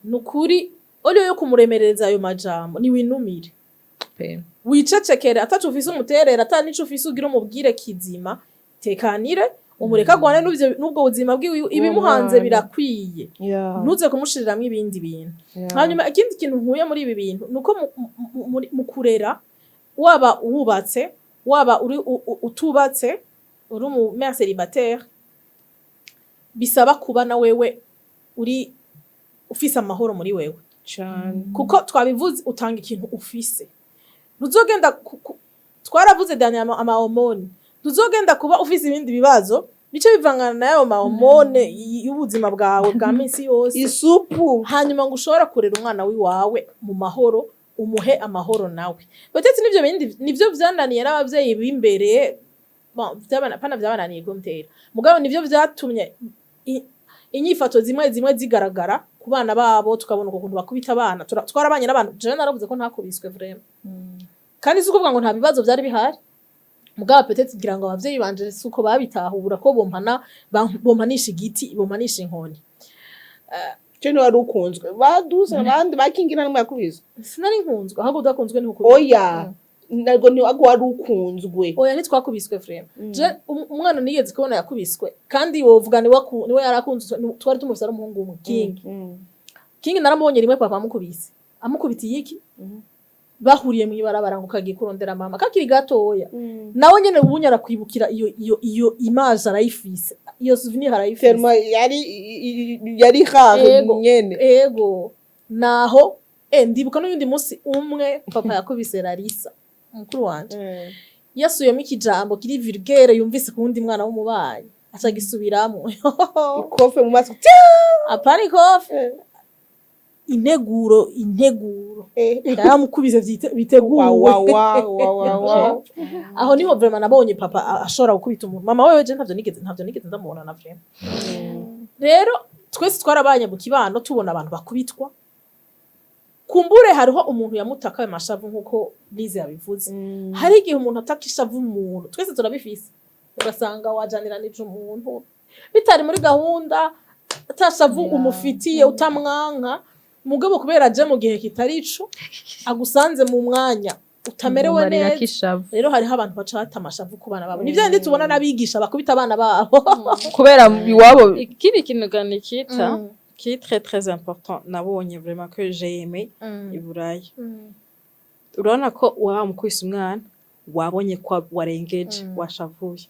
ni ukuri uriyo yo kumuremereza ayo majambo, niwinumire. Pe. Wicecekere, ataco ufise umuterera, ata nico ufise ugira umubwire kizima, tekanire, umureke agwane n'ubwo buzima bwiwe, ibimuhanze mwana. birakwiye, ntuze kumushiriramwo ibindi bintu. Hanyuma ikindi kintu nkuye muri ibi bintu ni uko mu kurera, waba wubatse, waba uri utubatse, uri umu mère célibataire, bisaba kuba na wewe uri ufise amahoro muri wewe. Cane. Kuko twabivuze, utanga ikintu ufise. Ntuzogenda twaravuze dernièrement ama hormones, ntuzogenda kuba ufise ibindi bibazo bice bivangana n'ayo ma hormones y'ubuzima bwawe bwa minsi yose, isupu. Hanyuma ngo ushobora kurera umwana wiwawe mu mahoro, umuhe amahoro nawe. Peut-être nivyo bindi nivyo vyananiye n'abavyeyi b'imbere. Bon, pana vyabananiye kumtera, mugabo nivyo vyatumye inyifato zimwe zimwe zigaragara ku bana babo, tukabona uko kuntu bakubita abana. Twarabanye n'abantu, jewe naravuze ko ntakubiswe vraiment, kandi si ukuvuga ngo nta bibazo vyari bihari, mugabo peut-être ngira ngo abavyeyi banje si uko babitahura ko bompana, bompanisha igiti, bompanisha inkoni. Je ntiwari ukunzwe, baduze abandi bakingira n'umwe yakubiswe. Sinari nkunzwe, ahubwo udakunzwe ntukubiswe. Oya, ntabwo ntiwago wari ukunzwe. Oya, ntitwakubiswe vraiment. Je umwana nigeze kubona yakubiswe, kandi wovuga niwe niwe yari akunzwe, twari tumufise ari umuhungu umwe, King. King naramubonye rimwe papa amukubise, amukubitiye iki, bahuriye mw'ibarabara ngo kagiye kurondera mama, kakiri gatoya. Nawe nyene ubunya arakwibukira iyo image, arayifise, iyo souvenir arayifise. Tellement yari rare. Ego. Nyene. Ego, naho ndibuka n'uyundi munsi umwe papa yakubise Larissa, mukuru wanje, yasubiyemo ikijambo kiri vulgaire yumvise ku wundi mwana w'umubanyi, aca gisubiramwo. Ikofe mu maso. Apana ikofe, integuro, integuro. Yaramukubise biteguwe. Wa wa wa wa wa wa. Aho niho vraiment nabonye papa ashobora gukubita umuntu. Mama wewe je ntavyo nigeze ndamubona na vraiment. Rero twese twarabanye mu kibano, tubona abantu bakubitwa. Kumbure hariho umuntu yamutaka ayo mashavu, nk'uko Lize yabivuze. Hari igihe umuntu ataka ishavu, umuntu twese turabifise, ugasanga wajaniranije umuntu bitari muri gahunda, atashavu umufitiye, utamwanka, mugabo kubera aje mu gihe kitari ico, agusanze mu mwanya utamerewe Mumarira neza. k'ishavu. Rero hariho abantu baca bata amashavu ku bana babo, nivyo bindi tubona n'abigisha bakubita abana babo. Kubera iwabo. Ikindi kintu ga Nikita qui est très très important nabonye vraiment que j'ai aimé i Buraya, urabona ko waba mukubise umwana, wabonye ko warengeje, washavuye,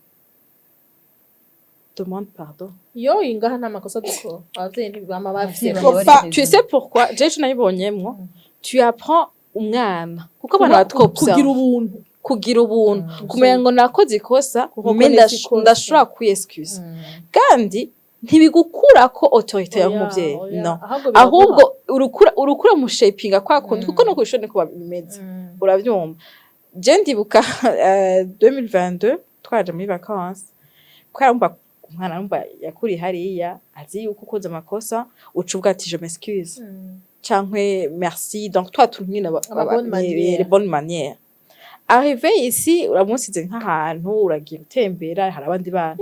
demande pardon. Yo ingaha nta makosa dukora, abavyeyi ntibama bafise. Abavyeyi Kofa. Tu sais pourquoi? Jewe ico nabibonyemwo, tu apprends umwana, kuko abana Kugira batwobserve. ubuntu. Kugira ubuntu, kumenya ngo nakoze ikosa, Kuko mais connaître ikosa. ndashobora kwiyexcusa, kandi ntibigukurako autorité yawe Oya, nk'umuvyeyi. oya. No. Ahubwo biraguha. Ahubwo urukura mushapinga kwa kundi, kuko no kw'ishuri niko bimeze. Uravyumva, je ndibuka 2022 twaje muri vacances, kubera umva umwana numva yakuriye hariya azi yuko ukoze amakosa uca uvuga ati je m'excuse cankwe merci, donc twa tuntu nyine Ama bonne manière. Les bonnes manières. Arrivé ici, uramusize nk'ahantu uragiye gutembera, hari abandi bana,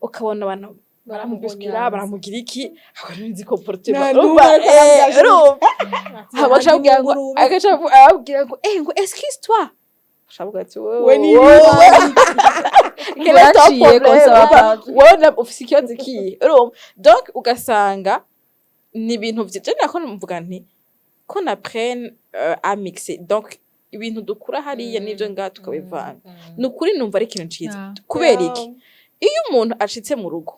ukabona abantu baramubuskira, baramugira iki, akabona comportement. Nta n'umwe ariko arambwira. Urumva, agaca ababwira ngo, agaca ababwira ngo ngo excuse toi, ashavuga ati We wowe ni wowe quel est ton Uraciye problème? konsaba pardon. Wowe ufise ikibazo ikihe? Urumva, donc ugasanga ni ibintu vyi je nako mvuga nti Qu'on apprenne à mixer, donc ibintu dukura hariya n'ivyo ngaha tukabivanga. Ni ukuri numva ari ikintu ciza. Kubera iki? Iyo umuntu ashitse mu rugo,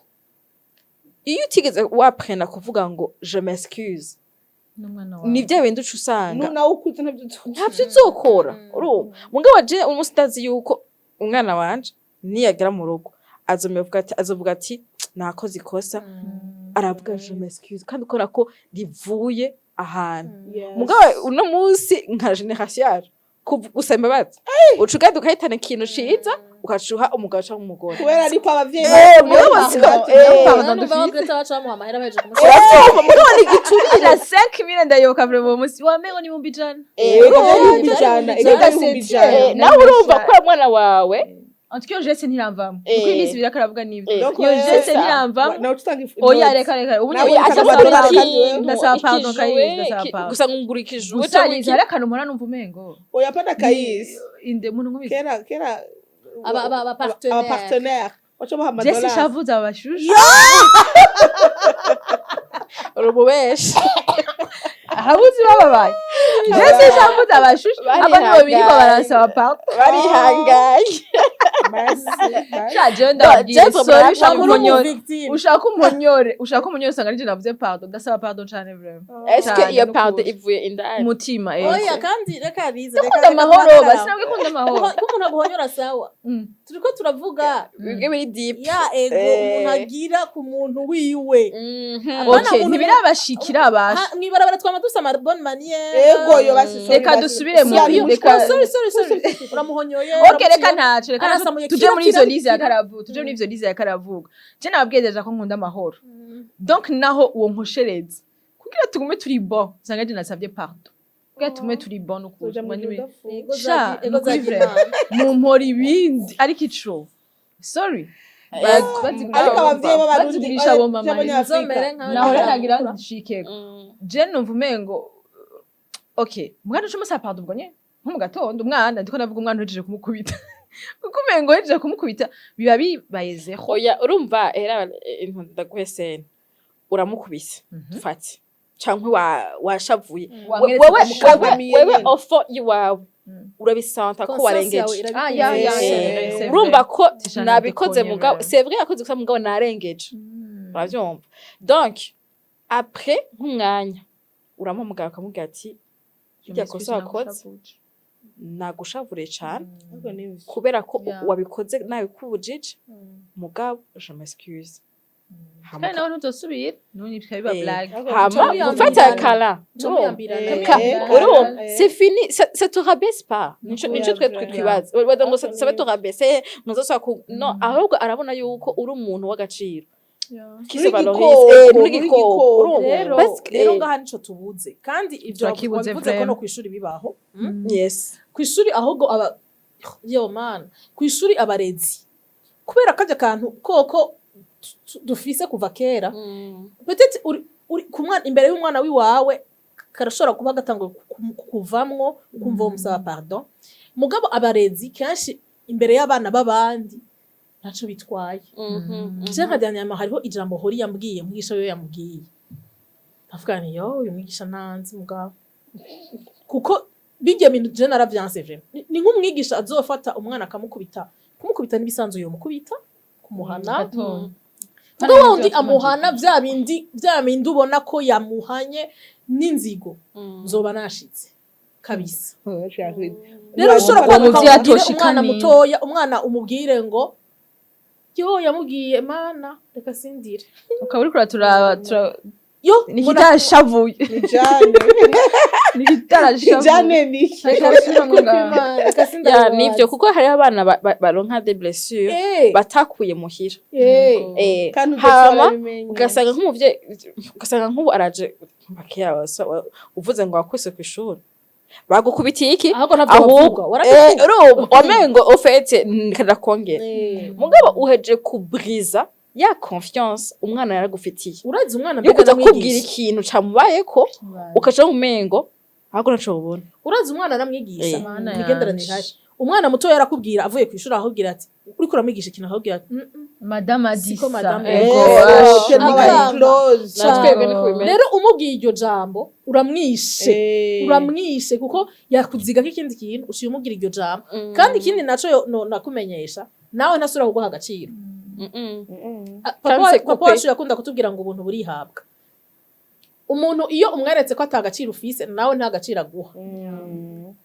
iyo utigeze waprena kuvuga ngo "je m'excuse", n'umwana wawe. Ni bya bindi uca usanga Nawe ukuze ntabyo. Ntabyo uzokora. Urumva, mugabo je umunsi ndazi yuko umwana wanje niyagera mu rugo azovuga ati "nakoze ikosa", aravuga "je m'excuse", kandi ukora ko rivuye ahantu. Mugabo uno munsi nka génération yacu, gusaba imbabazi uca ugenda ukahitana ikintu ciza, ukacuha umugabo canke umugore. Kubera ariko abavyeyi Mugabo Pardon, numva dufise. Greta baca bamuha amahera bahejeje kumushira. Uravyumva, mugabo ni igiturire. Na 5000 ndayoboka vraiment uwo munsi wamengo ni 100,000. 100,000, 100,000. Nawe urumva ko mwana wawe. En tout cas, iyo geste ntiramvamo. Kuko iminsi ibiri akaravuga n'ibyo. Donc, iyo geste c'est ça. ntiramvamo. Nawe utanga ifu. Oya, reka reka, ubu Nawe nyine utanga ndasaba amadolari pardon. kandi wewe. Ndasaba pardon, Kayisi, ndasaba pardon. Gusa ngungura ikijuwe. Gusa Liza, hari akantu mpora numva umengo Oya, pana Kayisi. Inde muntu nkubise. Kera kera Aba partenaire. Aba partenaire waca baha Jesse amadolari. shavuze aba bashushu. Uri umubeshi. Ahabuzi bababaye. Jesse shavuze abashushu aba nibo birirwa barasaba pardon. Barihangaye. Merci, merci. Sha jewe ndababwiye, Jewe sorry, ushaka Uri umunyore, victime. ushaka umunyore usanga ari je navuze pardon. Ndasaba pardon cane vraiment. Est-ce que Cane, iyo n'ukuri. pardon ivuye indani? Umutima, eh. Oya, kandi reka Liza, reka Ndakunda reka amahoro. duhagarare Basi aho. nabwo ikunda amahoro. Ko umuntu aguhonyora, sawa. Turiko turavuga Bimwe biri deep. ya ego umuntu agira ku muntu wiwe. Apana Okay, ntibirabashikira abasha. Mw'ibarabara twama dufise ama bonne manière. Ego, yo basi, sorry, Reka basi. dusubire mu Sorry. Sorry, sorry, sorry, uramuhonyoye. Okay, reka ntaco, reka ntaco. Arasamuye, Tuje kira, muri kira, ivyo Liza kira. yakaravuga, tuje muri ivyo Liza yakaravuga. Je nababwiye déjà ko nkunda amahoro, donc naho uwo nkoshereza kugira tugume turi bon, usanga je nasavye pardon kugira tugume turi bon n'ukuri. Uja mu gihugu. Ego. Sha, Ego. nukuri vraiment mumpora ibindi, ariko ico sorry. Ariko abavyeyi b'Abarundi Bazigurisha abo mama. by'Abanyafrika. Nahora nagira nshikeko je numva umengo okay, umwana uca umusaba pardon ubwo nyene nko mu gatondo, umwana ndiko ndavuga, umwana uhejeje kumukubita, kuko umengo uhejeje kumukubita biba bibaye zéro. Oya, urumva era ndaguhe scène: uramukubise, dufate, canke washavuye. Wamweretse Wewe Umukangamiye wewe nyene. au fond iwawe urabisanta ko warengeje. Ah, ya, ya, Eh, ya. Urumva ko Tishana nabikoze, dekonye mugabo vraiment. c'est vrai yakoze gusa, mugabo narengeje, uravyumva? Donc après nk'umwanya uramuhamagara ukamubwira ati "Irya kosa wakoze nagushavuriye cane Ariko ni ivyo. kubera ko wabikoze nabikubujije, mugabo je m'excuse." Hama Kandi nawe ntuzosubira none bikaba biba blague. Ariko hama Uca gufata wiyambirana. kala. Urumva, c'est fini, ça te rabaisse pas. Nico twe twibaza baza ngo ça va te rabaisser, ntuzosubira ku non, ahubwo arabona yuko uri umuntu w'agaciro qui se Uri valorise. igikoko, Uri uri igikoko, igikoko. urumva? Rero Parce que- rero ngaha nico tubuze, kandi ivyo Turakibuze wabivuze ko no vraiment. kw'ishuri bibaho. Yes. Kw'ishuri ahubwo aba yo man kw'ishuri abarezi, kubera karya kantu koko dufise kuva kera, peut-être uri ku mwana, imbere y'umwana wiwawe karashobora kuba gatanguye kuvamwo ukumva uwo musaba pardon, mugabo abarezi kenshi imbere y'abana b'abandi ntaco bitwaye. Je nka dernièrement hariho ijambo hori yambwiye, mwigisha we yambwiye, ndavuga nti yo uyu mwigisha ntanzi, mugabo kuko bijya bintu je naravyanse vraiment. Ni nk'umwigisha azofata umwana akamukubita, kumukubita n'ibisanzwe yomukubita, kumuhana. Mugabo wa wundi amuhana vya bindi ubona ko yamuhanye n'inzigo, nzoba nashitse kabisa. Rero ushobora Uwo kwaduka muvyeyi umubwire atoshika umwana ni- mutoya, umwana umubwire ngo yo yamubwiye mana reka sindire. Ukaba uriko uraturaba Yo. Ni ikitarashavuye. Ni jane. Ni ikitarashavuye. Jane ni iki? Reka subiramo ngaho. Reka sindire. Ya, nivyo, kuko hariho abana baronka des blessures batakuye muhira. Kandi hama udashobora. ugasanga nk'umuvyeyi, ugasanga nk'ubu araje bakeya uvuze ngo wakuse kw'ishuri bagukubitiye iki? Ahubwo ntabwo ahubwo bavuga warabikubwiye. Urumva wamengo au fait kadakongera, mugabo uheje kubriza ya confiance umwana yaragufitiye Urazi umwana yo mbega kuza kubwira aramwigisha. ikintu camubayeko, ukaca umengo ahubwo ntaco ubona. Urazi umwana aramwigisha Mana imigenderanire yanje. ihari. Umwana muto yarakubwira avuye ku ishuri, akubwira ati, uriko uramwigisha ikintu, akakubwira ati: Madame Siko adisa." madame. Ego. Tellement Akanga. bari close. Natwebwe niko bimeze. Rero umubwiye iryo jambo, uramwishe. Uramwishe kuko yakuzigako ikindi kintu uciye umubwira iryo jambo. Kandi ikindi naco nakumenyesha, nawe ntasubira kuguha agaciro. Ah, papa Kandi c'est papa coupé. wacu yakunda kutubwira ngo ubuntu burihabwa. Umuntu iyo umweretse ko ata gaciro ufise, nawe nta gaciro aguha,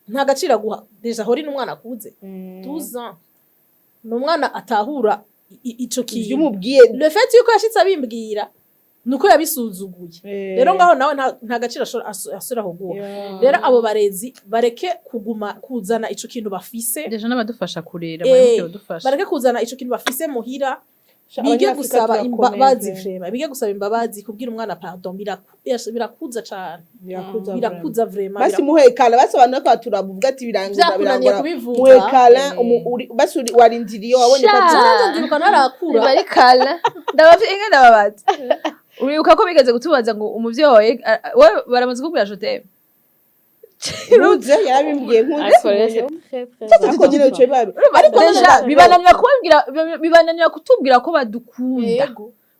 nta gaciro aguha. Déjà hori n'umwana akuze, 12 ans, ni umwana atahura ico Ivyo kintu. umubwiye. Le fait yuko yashitse abimbwira, nuko yabisuzuguye. Rero ngaho nawe nta gaciro asubira kuguha. Rero abo barezi bareke kuguma kuzana ico kintu bafise. Déjà n'abadufasha kurera, bareke badufasha. Bareke kuzana ico kintu bafise muhira. Sha, Bige Abanyafrika gusaba turakomeye imbabazi pe. Vraiment, bige gusaba imbabazi. Kubwira umwana pardon birakuza cane. Birakuza. Birakuza vraiment. Basi muhekana, basi abantu bariko baturabuvuga ati birangora. Vyakunaniye Birangora. kubivuga. Muhekana, basi warindiriye, wabonye ko Sha. Nanjye ndibuka narakura. Bari kala ndabavye inka, ndababaza. Uribuka ko bigeze kutubaza ngo umuvyeyi wawe, wowe baramaze kukubwira "je t'aime"? Nkuze yarabimbwiye, nkuze. Ariko rero c'est très très Ariko nyine bicaye babi, ariko Déjà bibananira kubabwira, bibananira kutubwira ko badukunda.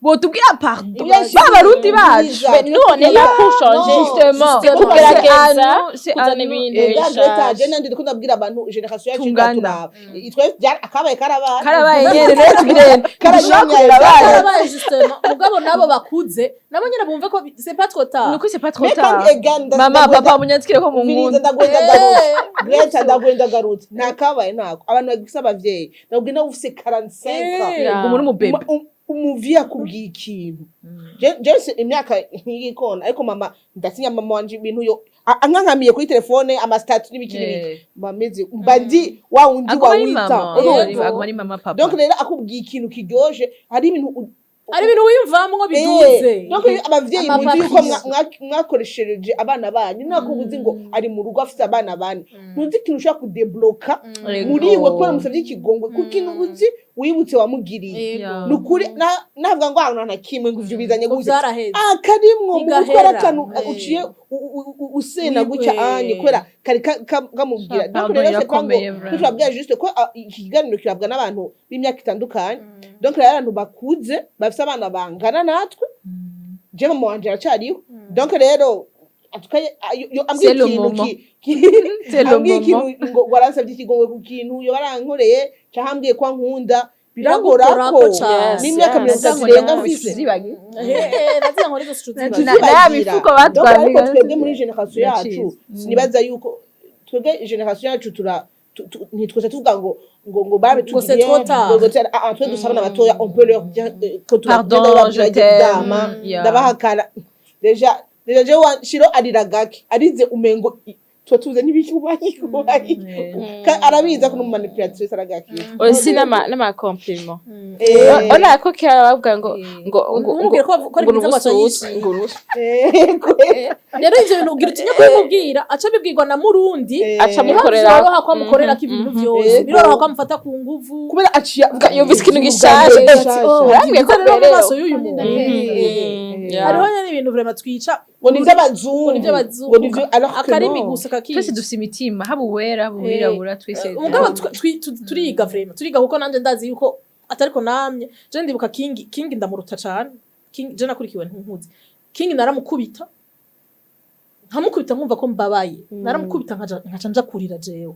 Botubwira pardon, Ibyo ba Barundi bacu. byiza. Mais nous, on est là pour changer. Justement. C'est Kuko kugerageza c'est kuzana à nous, ibintu Greta, bishasha. je nandi ndikunda kubwira abantu génération yacu. Tungana. Turaba itwe akabaye karabaye. Karabaye nyene. Rero tugirene dushobora kurera abana. Karabaye justement, mugabo nabo bakuze nabo nyene bumve ko c'est pas trop tard. Nuko c'est pas trop Mais kandi tard. again, Mama, papa, munyandikire ko Umviriza, munkunda. Ndagwenda ngarutse. Greta, ndagwenda ngarutse. Nta kabaye ntako. Abantu bagifise abavyeyi, ndabwira nawe ufise 45 ans. Ngo muri umubebe. Umuvyeyi akubwiye ikintu. Je imyaka nk'igikona, ariko mama ndatinya mama wanje, ibintu yo ankankamiye kuri telefone, ama statut n'ibiki n'ibiki, mba meze, mba ndi wa wundi Aguma ari wawita. mama. Urumva? Aguma ari mama, papa. Donc rero akubwiye ikintu kiryoshe, hari ibintu Ari ibintu wiyumvamwo biduze. Donc rero abavyeyi muzi yuko Amapapisi. mwakoreshereje abana banyu, nako ubuzi ngo ari mu rugo afite abana bane, ntuzi ikintu ushobora kudebloka muri we kubera musavye ikigongwe ku kintu uzi wibutse wamugiriye. Ni ukuri navuga ngo ahantu nta kimwe, ngo ivyo bizanye Ngo gute? vyaraheze. Ah, karimwo mu mutwe. Bigahera. Ari akantu uciye usena gutya anye kubera kari kamubwira. Donc Pardon, rero c'est pas ngo irakomeye, vraiment. turabwira juste ko iki kiganiro kirabwa n'abantu b'imyaka itandukanye. Donc rero abantu bakuze bafise abana bangana natwe, je mama wanje aracariho. Donc rero ambwiye C'est le ikintu moment. C'est le ambwiye moment. ikintu ngo waransabye ikigongwe ku kintu yo barankoreye, canke ambwiye ko ankunda, birangora ko Biragukorako cane. n'imyaka Yes. 30 irenga mfise. Naziya nkora izo sicuzibagira. Na ya mifuko Donc ariko batwambika. twebwe muri génération yacu, Biraciza. sinibaza yuko twebwe génération yacu tura ntitwese tuvuga ngo babe Ngo c'est trop tard. ngo ah ah, twe dusaba n'abatoya, on peut leur dire ko Pardon, je t'aime. Yeah. Ndabahakana. Déjà je wa shiro arira gake, arize umengo tuba tuze n'ibiki ubaye ubaye. Arabizi ko n'umu manipulatrice aragakira. Aussi n'ama compliment. Ona ko kera bavuga ngo Umubwire ko ari ngo byiza ngo urubuso atanyishima. ngo urubuso. Rero ivyo bintu ugira utinya kubimubwira, aca abibwirwa na murundi. Aca Niho amukorera. vyoroha ko amukorera ko ibintu vyose, biroroha ko amufata ku nguvu. Kubera aciye avuga Yumvise ikintu ubwa gishasha. mbere. Ati, oh, Arambwiye ko byiza rero mu mberewe. maso y'uyu muntu. Hariho nyene ibintu vraiment twica. Ngo ni ivy'abazungu. Ngo ni ivy'abazungu. Ngo ni ivyo, alors que Akarimi non. gusa kakica. Twese dufise imitima, haba uwera, haba uwirabura, twese. Umugabo turiga vraiment, turiga, kuko nanje ndazi yuko atariko namye. Je ndibuka King, King ndamuruta cane. King je nakurikiwe ntunkuzi. King naramukubita, nkamukubita nkumva ko mbabaye. Naramukubita nkaca nja kurira jewe,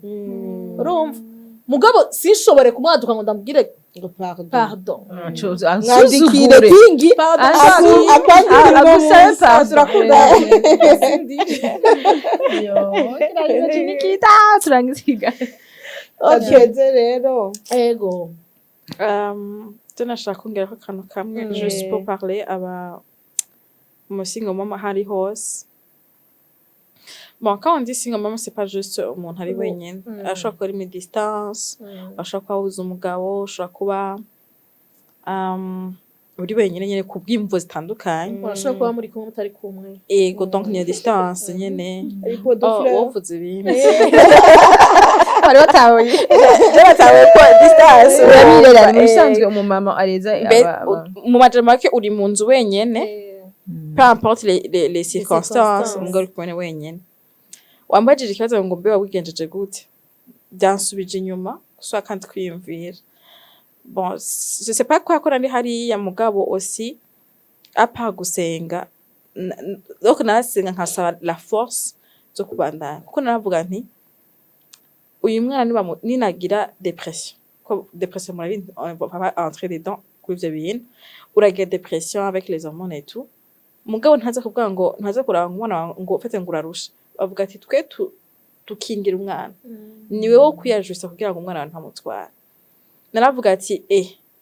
urumva? Mugabo sinshobore kumwaduka ngo ndamubwire Ngo pardon. Pardon. Mwandikire Ansuzugure. Kingi. Pardon. Akwandikire uno Agusabe munsi. pardon. Turakunda. Sindi. Yo, Nikita, turangiza ikiganiro. Tweze rero. Ego. Je nashaka kongerako akantu kamwe, juste pour parler aba mu single mama aho ari hose. Bon, quand on dit single mama, c'est pas juste umuntu ari wenyine. Ashobora kuba ari muri distance, ashobora kuba abuze umugabo, ashobora kuba uri wenyine nyene ku bw'imvo zitandukanye. Urashobora kuba muri kumwe mutari kumwe. Ego, donc niyo distance nyene. Ari pot de Oh, fleur. wovuze ibindi. Bari batahuye. Batahuye ko distance Urabirera mu bisanzwe umumama areza Mu majambo make, uri mu nzu wenyene, peu importe les circonstances, circonstances. umugabo uri kumwe wenyene. Wambajije ikibazo ngo mbe wabigenjeje gute? Byansubije inyuma gusubira kandi kwiyumvira. Bon, je sais pas quoi ko nari hariya, mugabo aussi à part gusenga, donc narasenga nkasaba la force zo kubandanya, kuko naravuga nti uyu mwana ninagira dépression, ko dépression murabizi, on va pas entrer dedans kuri ivyo bintu, uragira dépression avec les hormones et tout, mugabo ntaza kuvuga ngo ntaza kuraba ngo umwana wawe ngo fete ngo urarusha. Bavuga ati twe tukingira umwana, ni wewe wo kwiyajusta kugira ngo umwana wawe ntamutware. Naravuga ati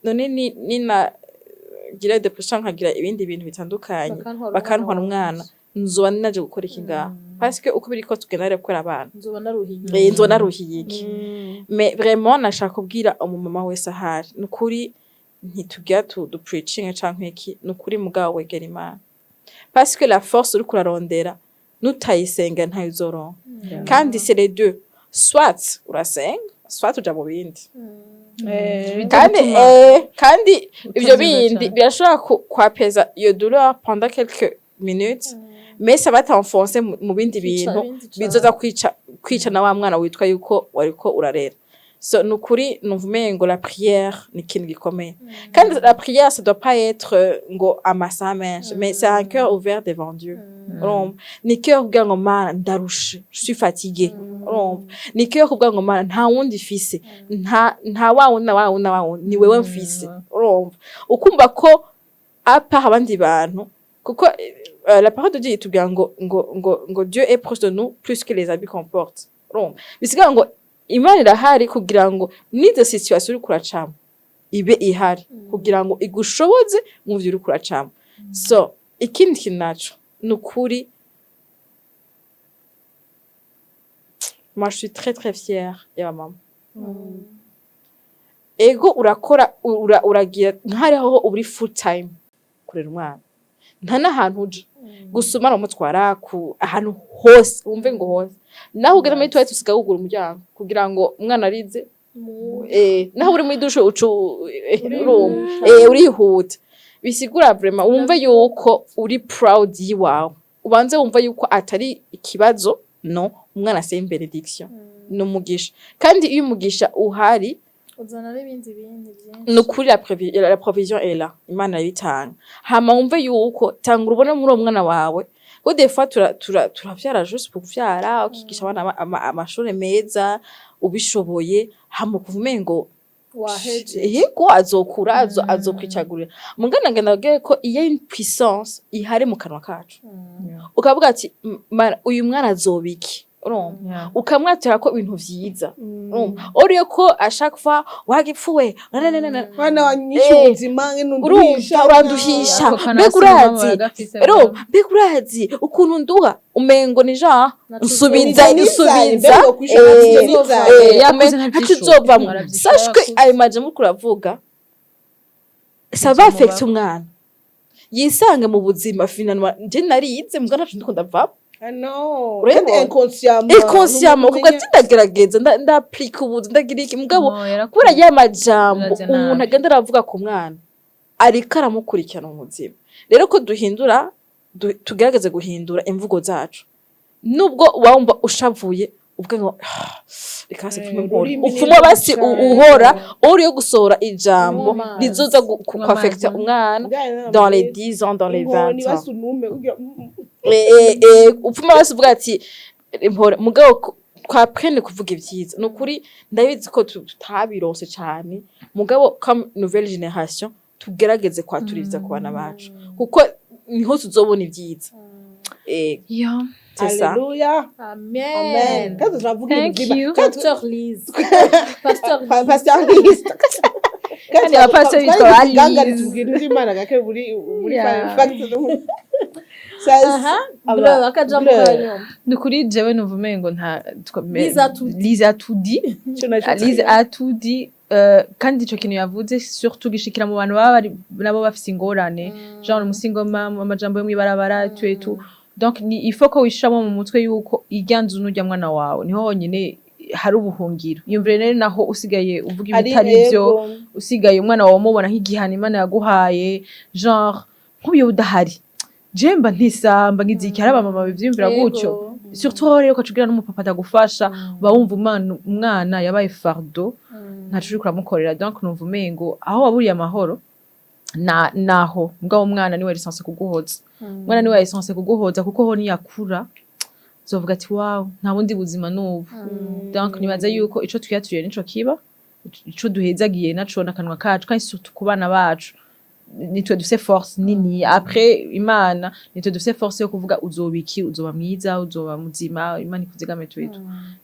none ni ninagira dépression, nkagira ibindi bintu bitandukanye, bakantwara umwana, nzoba naje gukora iki ngaha? Parce que uko biri ko tugenda rero gukora abana, nzoba naruhiye. Nzoba naruhiye iki? Mais vraiment nashaka kubwira umumama wese ahari, nukuri ntitugira tu du preaching canke iki, nukuri mugabo wegera Imana, parce que la force uriko urarondera nutayisenga ntayo uzoronka. Kandi c'est les deux, soit urasenga, soit uja mu bindi. Kandi kandi ivyo bindi birashobora kwapeza iyo douleur pendant quelques minutes, mais ça va t'enfoncer mu bindi bintu bizoza kwica na wa mwana witwa yuko wariko urarera. So nukuri numva umengo la prière ni ikintu gikomeye. Kandi la prière, ça doit pas être ngo amasaha menshi, mais c'est un cœur ouvert devant Dieu. Urumva, ni cœur kugira ngo Mana ndarushe, je suis fatiguée. Urumva, ni cœur kugira ngo Mana nta wundi mfise, nta wa wundi na wa wundi na wa wundi, ni wewe mfise. Urumva, ukumva ko à part abandi bantu, kuko la parole de Dieu itubwira ngo Dieu est proche de nous plus que les habits qu'on porte. Urumva, bisigaye ngo Imana irahari kugira ngo n'izo situation uriko uracamo ibe ihari kugira ngo igushoboze mu vyo uriko uracamo. So ikindi kintu naco, ni ukuri moi je suis très très fière y'abamama. Ego urakora, uragira nk'hariho uri full time kurera umwana, nta n'ahantu uja gusoma, uramutwara ku ahantu hose, wumve ngo hose naho ugeze muri toilette usigaye wugura umuryango kugira ngo umwana arize, naho uri muri douche ucu urumva urihuta. Bisigura vraiment wumve yuko uri proud yiwawe, ubanze wumva yuko atari ikibazo. No umwana c'est une bénédiction, ni umugisha. Kandi iyo umugisha uhari, uzana n'ibindi bindi byinshi. Ni ukuri la provision est là, Imana irabitanga. Hama wumve yuko tangura ubone muri uwo mwana wawe ko des fois turavyara juste pour kuvyara, ukigisha abana amashuri meza ubishoboye, hama ukumva umengo waheje. Yego, azokura, azokwicagurira. Mugana ngenda babwire ko iyo une puissance ihari mu kanwa kacu, ukavuga ati "Mana, uyu mwana azoba iki?" Urumva, ukamwatira ko ibintu vyiza. Urumva, oriyo ko à chaque fois wagipfuwe nananana, mwana wanyishe ubuzima urumva uranduhisha. Ako kantu Mbega urazi baragafise. Rero mbega urazi ukuntu nduha, umengo ni genre nsubiza nsubiza. Yakuze ntaco uzovamwo. Aravyishura. Sache que ayo majambo uriko uravuga, ça va affecter umwana yisange mu buzima. Finalement je narize, mbwa ntaco ndiko ndavamo. No. Urabibona? Kandi inconsciemment. Inconsciemment, kuko ati ndagerageza, ndaplika ubuzi, ndagira iki, mugabo kubera ya majambo Biraza nabi. umuntu agenda aravuga ku mwana, ariko aramukurikirana mu buzima. Rero ko duhindura, tugerageze guhindura imvugo zacu, nubwo wumva ushavuye uvuga ngo "Ah, reka hasi mpfume mpore." Ururimi ni Upfuma basi rubi. Uhora uri yo gusohora ijambo Kunywa amazi. rizoza Kunywa kwafekta amazi. umwana dans les 10 ans, dans les 20 ans. Basunume ugira Upfuma basi uvuga ati mpore, mugabo twaprene kuvuga ibyiza. Ni ukuri ndabizi ko tutabironse cane, mugabo comme nouvelle génération tugerageze kwatuririza ku bana bacu, kuko niho tuzobona ibyiza. C'est ça. Alléluia. Amen. Amen. Kandi turavuga Thank ibintu you. kandi Pasteur Lise. Pasteur Lise. Pastor Lise. Kandi abapasiteri bitwa ba Liz. Tubwira iby'Imana gake muri fact. Aha. Bleu, akajambo Bleu. ka nyuma. Ni ukuri jewe numva umengo nta Lise a tout dit. Lise a tout dit. Lise a tout dit. Kandi ico kintu yavuze surtout gishikira mu bantu baba bari nabo bafise ingorane, genre umusingo mama, amajambo yo mwibarabara, tu et tout. Donc ni il faut ko wishiramo mu mutwe yuko irya nzu n'urya mwana wawe niho honyine hari ubuhungiro. Yumvire rero naho usigaye uvuga ibitari vyo, usigaye umwana wawe umubona nk'igihano Imana yaguhaye, genre nk'uyo udahari jemba ntisamba nk'iziki. Hari abamama bivyiyumvira gutyo. Surtout aho rero ukaca ugira n'umupapa atagufasha, uba wumva umwana yabaye fardeau, ntaco uriko uramukorera. Donc numva umengo aho waburiye amahoro na naho mugabo umwana niwe ari censé kuguhoza, umwana niwe ari censé kuguhoza, kuko ho niyakura uzovuga ati: "Wow, nta bundi buzima n'ubu." Donc nibaza yuko ico twiyaturiye nico kiba, ico duhezagiye naco n'akanwa kacu, kandi surtout ku bana bacu nitwe dufise force nini après Imana, nitwe dufise force yo kuvuga: uzoba iki, uzoba mwiza, uzoba muzima, Imana ikuzigame twetu.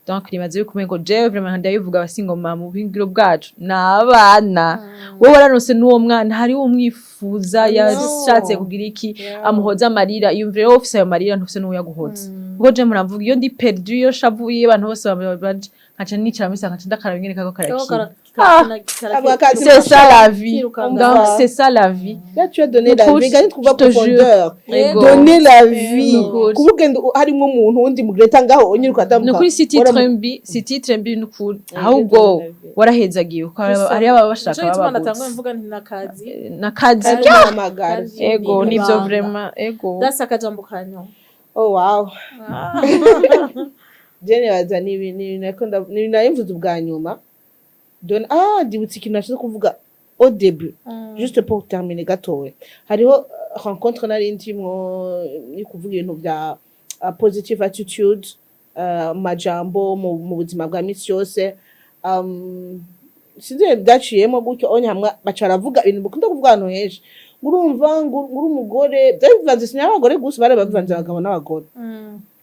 Donc nibaza yuko umengo jewe vraiment ndabivuga, abasingoma mu bingiro bwacu n'abana, wowe wararonse n'uwo mwana, hariho umwifuza yashatse kugira iki, amuhoza amarira. Iyumvire wowe ufise ayo marira, ntufise n'uwo yaguhoza, kuko je muravuga iyo ndi perdu, iyo shavuye, abantu bose baje, nkaca nicara muri nkaca ndakaraba ingene kako karakina. C'est ça la vie. Donc c'est ça la vie. Là, tu as donné la vie. Gani twumva Je te jure. profondeur. Ego. Donner la vie. Ego. Kuvuga ngo harimo umuntu wundi mu Greta ngaho onye ukatambuka. Nukuri si titre mbi, si titre mbi nukuri, ahubwo warahezagiwe kuko hariho ababa bashaka. Nico gituma natanguye babagutse. mvuga nti nakazi. Nakazi. Kandi n'amagara. Kandi Ego. ni Nivyo. ibanga. Vraiment, ego. Dasi, akajambo kanyu. Oh wow. Je nibaza ni nako ni narimvuze ubwa nyuma. Don ah ndibutse ikintu nashize kuvuga au début. Juste pour terminer gatoya. Hariho rencontre nari ndimwo yo kuvuga ibintu bya positive attitude, majambo mu buzima bwa misi yose. Sinzi ibintu byaciyemo gutyo onye hamwe baca baravuga ibintu bakunda kuvuga ahantu henshi, ngo urumva ngo uri umugore, byari bivanze, sinya abagore gusa, bari babivanze abagabo n'abagore,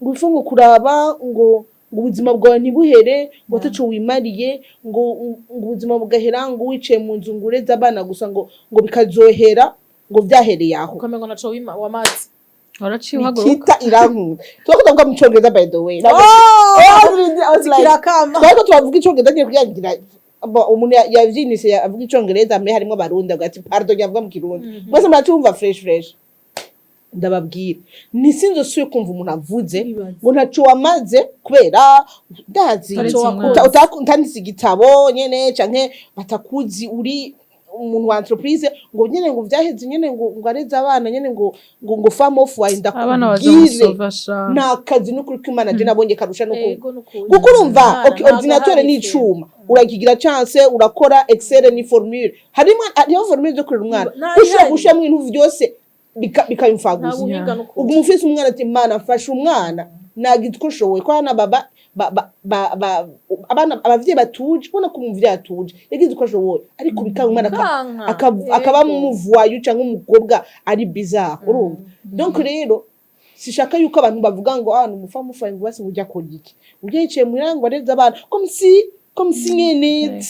ngo ifu ngo kuraba ngo ubuzima bwawe ntibuhere ngo ataco wimariye, ngo ubuzima bugahera ngo wicaye mu nzu, ngo ureze abana gusa, ngo bikazohera ngo vyahereye aho. Ukamengo naco wamazi. Waraciye uhaguruka. Nikita irankunda, turako ndavuga mu congereza by the way. Oh, I was like, Kirakama. Twariko turavuga icongereza ngiye kuyangira. Bo, umuntu yavyinise avuga icongereza mbe harimwo abarundi, avuga ati: "Pardon, yavuga mu kirundi." Mwese muracumva fresh fresh. Ndababwira ntisinzosubire kumva umuntu avuze ngo ntaco wamaze kubera ndazi Utaretse umwana. utanditse igitabo nyene canke batakuzi uri umuntu wa entreprise, ngo nyene ngo vyaheze nyene ngo areze abana nyene ngo femme of wine. Abana Ndakubwire, bazamusova sha. nta kazi n'ukuri kw'Imana je nabonye karusha n'ukuri. Ego, n'ukuri. Kuko urumva, Umwana okay, ordinateur ni ntabwo icuma, urakigira chance urakora Excel ni formule, harimo hariho formule zo kurera umwana, Nta ushobora ihari. gushiramo ibintu vyose bikabimfagusa. Nta buhinga n'ukuri. Ubwo umufise umwana ati: "Mana mfasha umwana nagize uko nshoboye." Ko hano baba abana, abavyeyi batuje, ubona ko umuvyeyi atuje yagize uko ashoboye, ariko bikanga umwana Kanka. Akaba mu voyou cyangwa umukobwa ari bizarre, urumva. Donc rero sishaka yuko abantu bavuga ngo ah ni umu femme au foyer, ngo basi ujya akora iki, ujya yicaye muhira ngo areze abana, comme si nyene.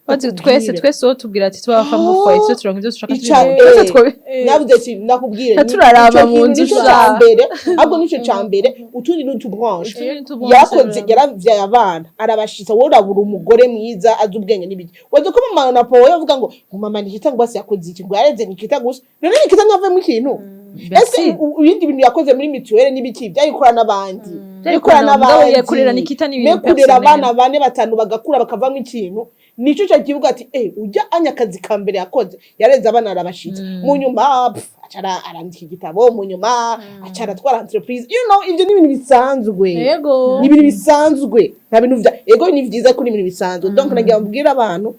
Bazi twese, twese uwo tubwira ati tuba femme au foyer, twe turonka ivyo dushaka. Twese Navuze ati nakubwire Turaraba ico mu kintu nzu nico sha. ca mbere, ahubwo nico ca mbere, utundi ni utubranche. Yarakoze, yaravyaye abana, arabashitsa. Wowe urabura umugore mwiza azi ubwenge n'ibiki, waza ko mama na papa yavuga ngo mama Nikita ngo basi yakoze iki, ngo yareze Nikita gusa. None Nikita ntiyavuyemo ikintu? Ese ibindi bintu yakoze muri mituweli n'ibiki byayikora n'abandi, Byayikora byayikora mugabo n'abandi. yakorera Nikita ni ibintu Me kurera personnel. abana bane batanu bagakura bakavamo ikintu, nico cyo kivuga ati ujya anya akazi ka mbere yakoze yareze abana arabashitsa, mu nyuma pf, aca arandika igitabo, mu nyuma aca aratwara entreprise. Ibyo ni ibintu bisanzwe. Yego. Ni ibintu bisanzwe, nta bintu vya ego, ni vyiza ko ni ibintu bisanzwe. Donc nagira mbwira abantu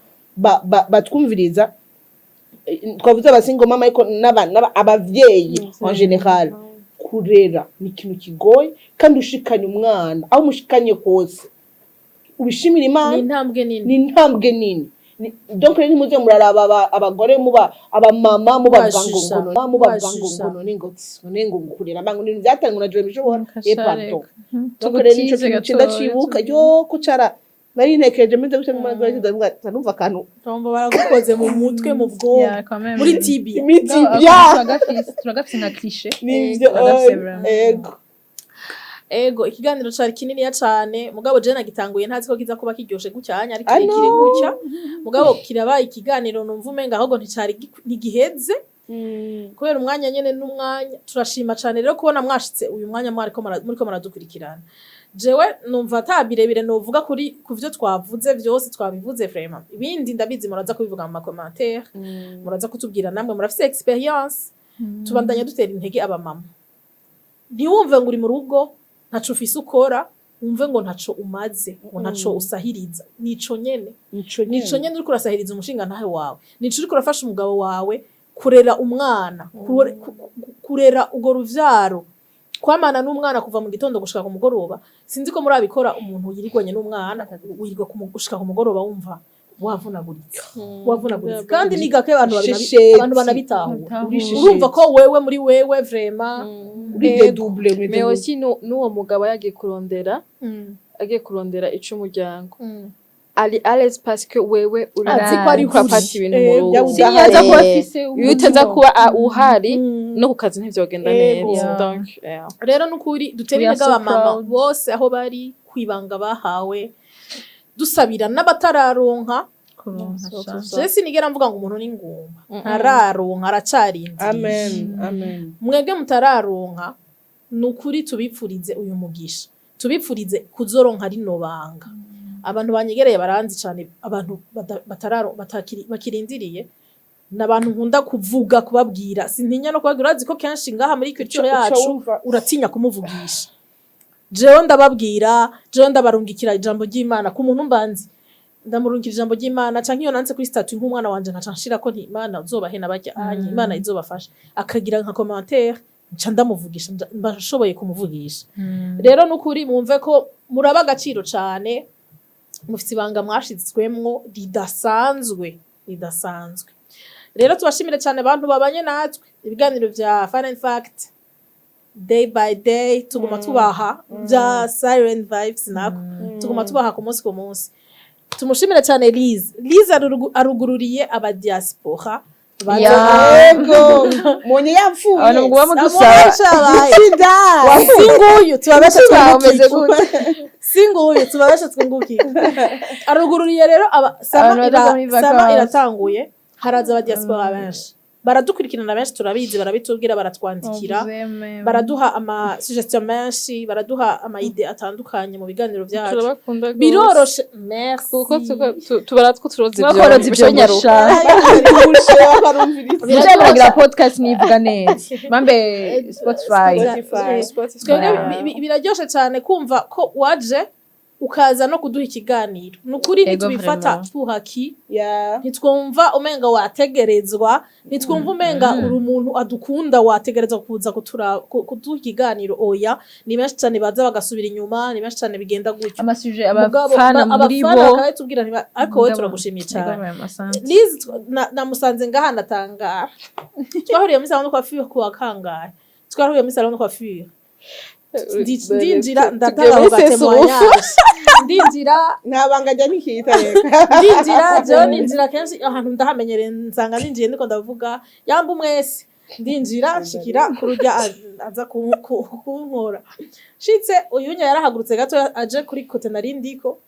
batwumviriza, twavuze aba single mama, ariko abavyeyi en général, kurera ni ikintu kigoye, kandi ushikanye umwana aho umushikanye hose ubishimira Imana. Ni intambwe nini. Ni intambwe nini. Donc rero ntimuze muraraba abagore muba abamama mubavuga ngo Mubajija, ngo mubavuga ngo mubajija. ngo none ngo tsi, none ngo kurera ngo ibintu byatangwa na Joe bishobora, pardon. Donc rero nico kintu cenda cibuka yo kucara nari ntekereje meze gutya ndavuga numva akantu. Urumva baragukoze mu mutwe, mu bwonko, muri tibia. Imiti bya Turagafise nka cliché. Nivyo. Turagafise vraiment. Ego. Ego, ikiganiro cari kininiya cane, mugabo je nagitanguye ntazi ko kiza kuba kiryoshe gucyanya ari I kirekire know. gutya, mugabo kirabaye ikiganiro numva umenga ahubwo nticari ntigiheze kubera umwanya nyene n'umwanya. Turashima cane rero kubona mwashitse uyu mwanya mwariko muriko muradukurikirana. Jewe numva ata birebire novuga kuri kuvyo twavuze, vyose twabivuze vraiment. Ibindi ndabizi muraza kubivuga mu ma commentaire, muraza kutubwira, namwe murafise expérience. Tubandanya dutera intege abamama, ntiwumve ngo uri mu rugo. Ntaco ufise ukora, wumve ngo ntaco umaze, ngo ntaco usahiriza. Nico nyene. Nico. Nico nyene uriko urasahiriza umushinga ntahe wawe, nico uriko urafasha umugabo wawe kurera umwana, kurera urwo ruvyaro, kwamana n'umwana kuva mu gitondo gushika ku mugoroba. Sinzi ko murabikora. Umuntu yirigwanye n'umwana, wirirwa gushika ku mugoroba, wumva wavunaguritse, wavunaguritse. Kandi ni gake abantu Shesheti. abantu banabitahura. Uri Urumva ko wewe muri wewe vraiment uri dédoublé. Mais aussi n'uwo mugabo yagiye kurondera, agiye kurondera ic'umuryango, ari à l'aise parce que wewe uri Azi ko ari urafata kuri. ibintu mu rugo. Yabuze Siniyaza kuba Eh, afise iyo utaza kuba uhari, no ku kazi ntivyogenda neza. Yeah. Donc yeah. Rero nukuri dutere We are intege so abamama proud. bose aho bari kwibanga bahawe, dusabira n'abatararonka. Je sinigera mvuga ngo umuntu ni ingumba, ntararonka, aracarindiriye. Amen, amen. Mwebwe mutararonka, ni ukuri tubipfurize uyu mugisha, tubipfurize kuzoronka rino banga. Abantu banyegereye baranzi cane. Abantu bakirindiriye ni abantu nkunda kuvuga, kubabwira, sintinya no kubabwira. Urazi ko kenshi ngaha muri culture yacu uratinya kumuvugisha. Jewe ndababwira, jewe ndabarungikira ijambo ry'Imana. Ku muntu mbanzi ndamurungikira ijambo ry'Imana, canke iyo nanditse kuri statut nk'umwana wanje, nkaca nshirako nti: "Imana uzobahe n'abarya anye, Imana izobafasha." Akagira nka commentaire, nca ndamuvugisha, mba nshoboye kumuvugisha. Rero nukuri mwumve ko muraba agaciro cane, mufite ibanga mwashizwemwo ridasanzwe, ridasanzwe. Rero tubashimire cyane abantu babanye natwe ibiganiro vya Fun and Fact, day by day tuguma tubaha bya Siren Vibes, nako tuguma tubaha ku munsi ku munsi. Tumushimire cyane Liz. Liz arugururiye abadiaspora. Yego, monye yapfuye. Abantu muguma mudusaba. Singuyu tubabeshe. Umeze twunguke. Gute? Singuyu tubabeshe twunguke. Arugururiye rero aba summer. Abantu baza muri Summer vacances. iratanguye, haraza abadiaspora benshi, baradukurikirana benshi, turabizi, barabitubwira, baratwandikira, baraduha ama suggestion menshi, baraduha ama idées atandukanye mu biganiro byacu. Turabakunda gose. Biroroshe, merci. Kuko tubara two turoza. Mwakoroza ibyo nyarusha. Barumviriza. Muje muragira podcast nivuga neza mambe Spotify. Spotify. Twebwe Yeah. biraryoshe cyane kumva ko waje ukaza no kuduha ikiganiro. Ni ukuri Ego, ntitubifata vraiment. tuhaki. Yeah. Ntitwumva umenga wategerezwa, ntitwumva umenga uri umuntu adukunda wategerezwa kuza kuduha ikiganiro. Oya, ni benshi cyane baza bagasubira inyuma, ni benshi cyane bigenda gutyo. Amasuje Mugabo, abafana muri abafana bo bakabitubwira, ariko wowe turagushimiye cyane. Liz, namusanze ngaha ndatangara. Twahuriye muri salon de coiffure kuwa kangahe? Twahuriye muri salon de coiffure. Ndinjira, ndatanga Tugiye muri ako sesufu. témoignage. Ndinjira. Nta banga ajya nikita reka. Ndinjira, jewe ninjira kenshi ahantu ndahamenyereye, nsanga ninjiye ndiko ndavuga yamba umwese. Ndinjira, nshikira ku rujya aza kunkora. Nshitse, uyunya yarahagurutse gato aje kuri côté nari ndiko,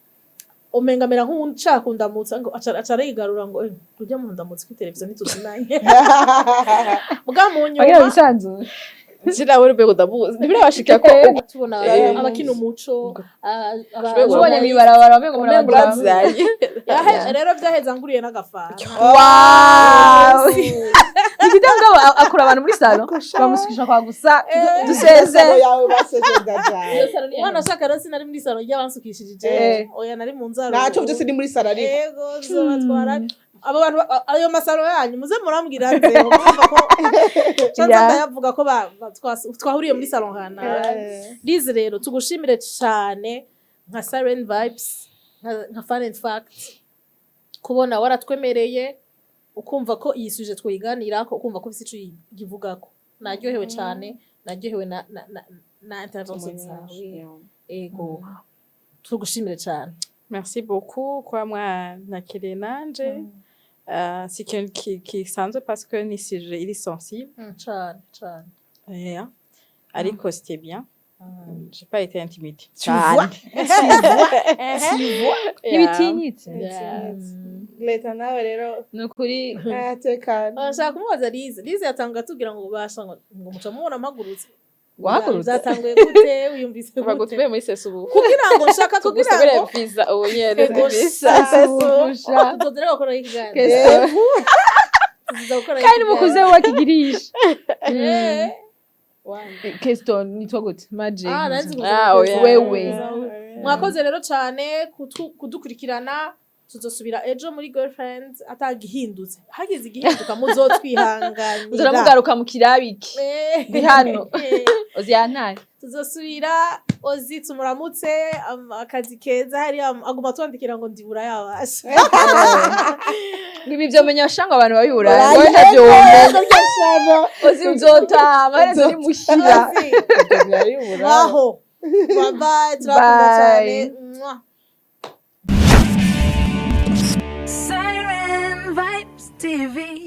umenga amera nk'ushaka kundamutsa, ngo aca arigarura ngo: "Eh, rujya mu ndamutsa kuri televiziyo ntituzinanye." Muga mu bagira nyuma bisanzure. Ziriya we rwego ndamuzi, ntibirabashikira ko tubona abakina umuco ubonye mw'ibarabara wamengo umengo murabajama. urazanye. Rero byaheze anguriye n'agafanta. Wow, Nikita mugabo akura abantu muri salon, bamusukisha kwa gusa duseze. Salon yawe baseje ndajaye. Umwana ashaka rero, sinari muri salon ry'abansukishije. Oya, nari mu nzaro. Ntacyo, byose ni muri salon ariko. Ego, nzobatwara abo bantu ayo masalo yanyu muze murambwira nzeho murumva ko canza. Ndayavuga ko twahuriye muri salon hana. Liz, rero tugushimire cyane nka Siren Vibes, nka Fun and Fact, kubona waratwemereye ukumva ko iyi sujet twoyiganirako, ukumva ko ufise ico yivugako. Naryohewe cyane, naryohewe na intervention zawe. Ego, tugushimire cyane. Merci beaucoup kuba mwanakiriye nanje. C'est ikintu kisanzwe parce que ni sujet iri sensible. Cane cane. Yeah. Ariko c'était bien. J'ai pas été intimidée. Tu vois? Ntibitinyitse. Leta nawe rero. Ni ukuri. Atekana. Ashaka kumubaza Lize. Lize yatanga atubwira ngo basha ngo muca mubona mpagurutse. Wahagurutse? Byatanguye gute? Wiyumvise gute? Bagutumiye muri sesubu. Kugira ngo nshaka kugira Tugusabire ngo visa ubu nyene. Ego. Visa. Sha. Tuzongera gukora ikiganiro. Keso. Tuzoza gukora Kandi mukuze wakigirisha. Eh. Wow. Keston nitwa gute? Magic. Ah, nanzi ngo Ah, oya. Wewe. Mwakoze rero cyane kudukurikirana. Tuzosubira ejo muri Girlfriends atagihindutse. Hagize igihinduka muzotwihanganira. Uzoramugaruka mu kirabiki. Ndi hano. Ozi yantare. Tuzosubira. Ozi tumuramutse, akazi keza hariya, aguma twandikira ngo ndibura yabasha. Ibi vyomenya shangwa abantu babibura. Wowe ntavyo womenya. Ozi uzotaha amaherezo ni muhira. Ozi, baho, bye bye, turakunda Bye. cyane. Mwah. Siren Vibes TV.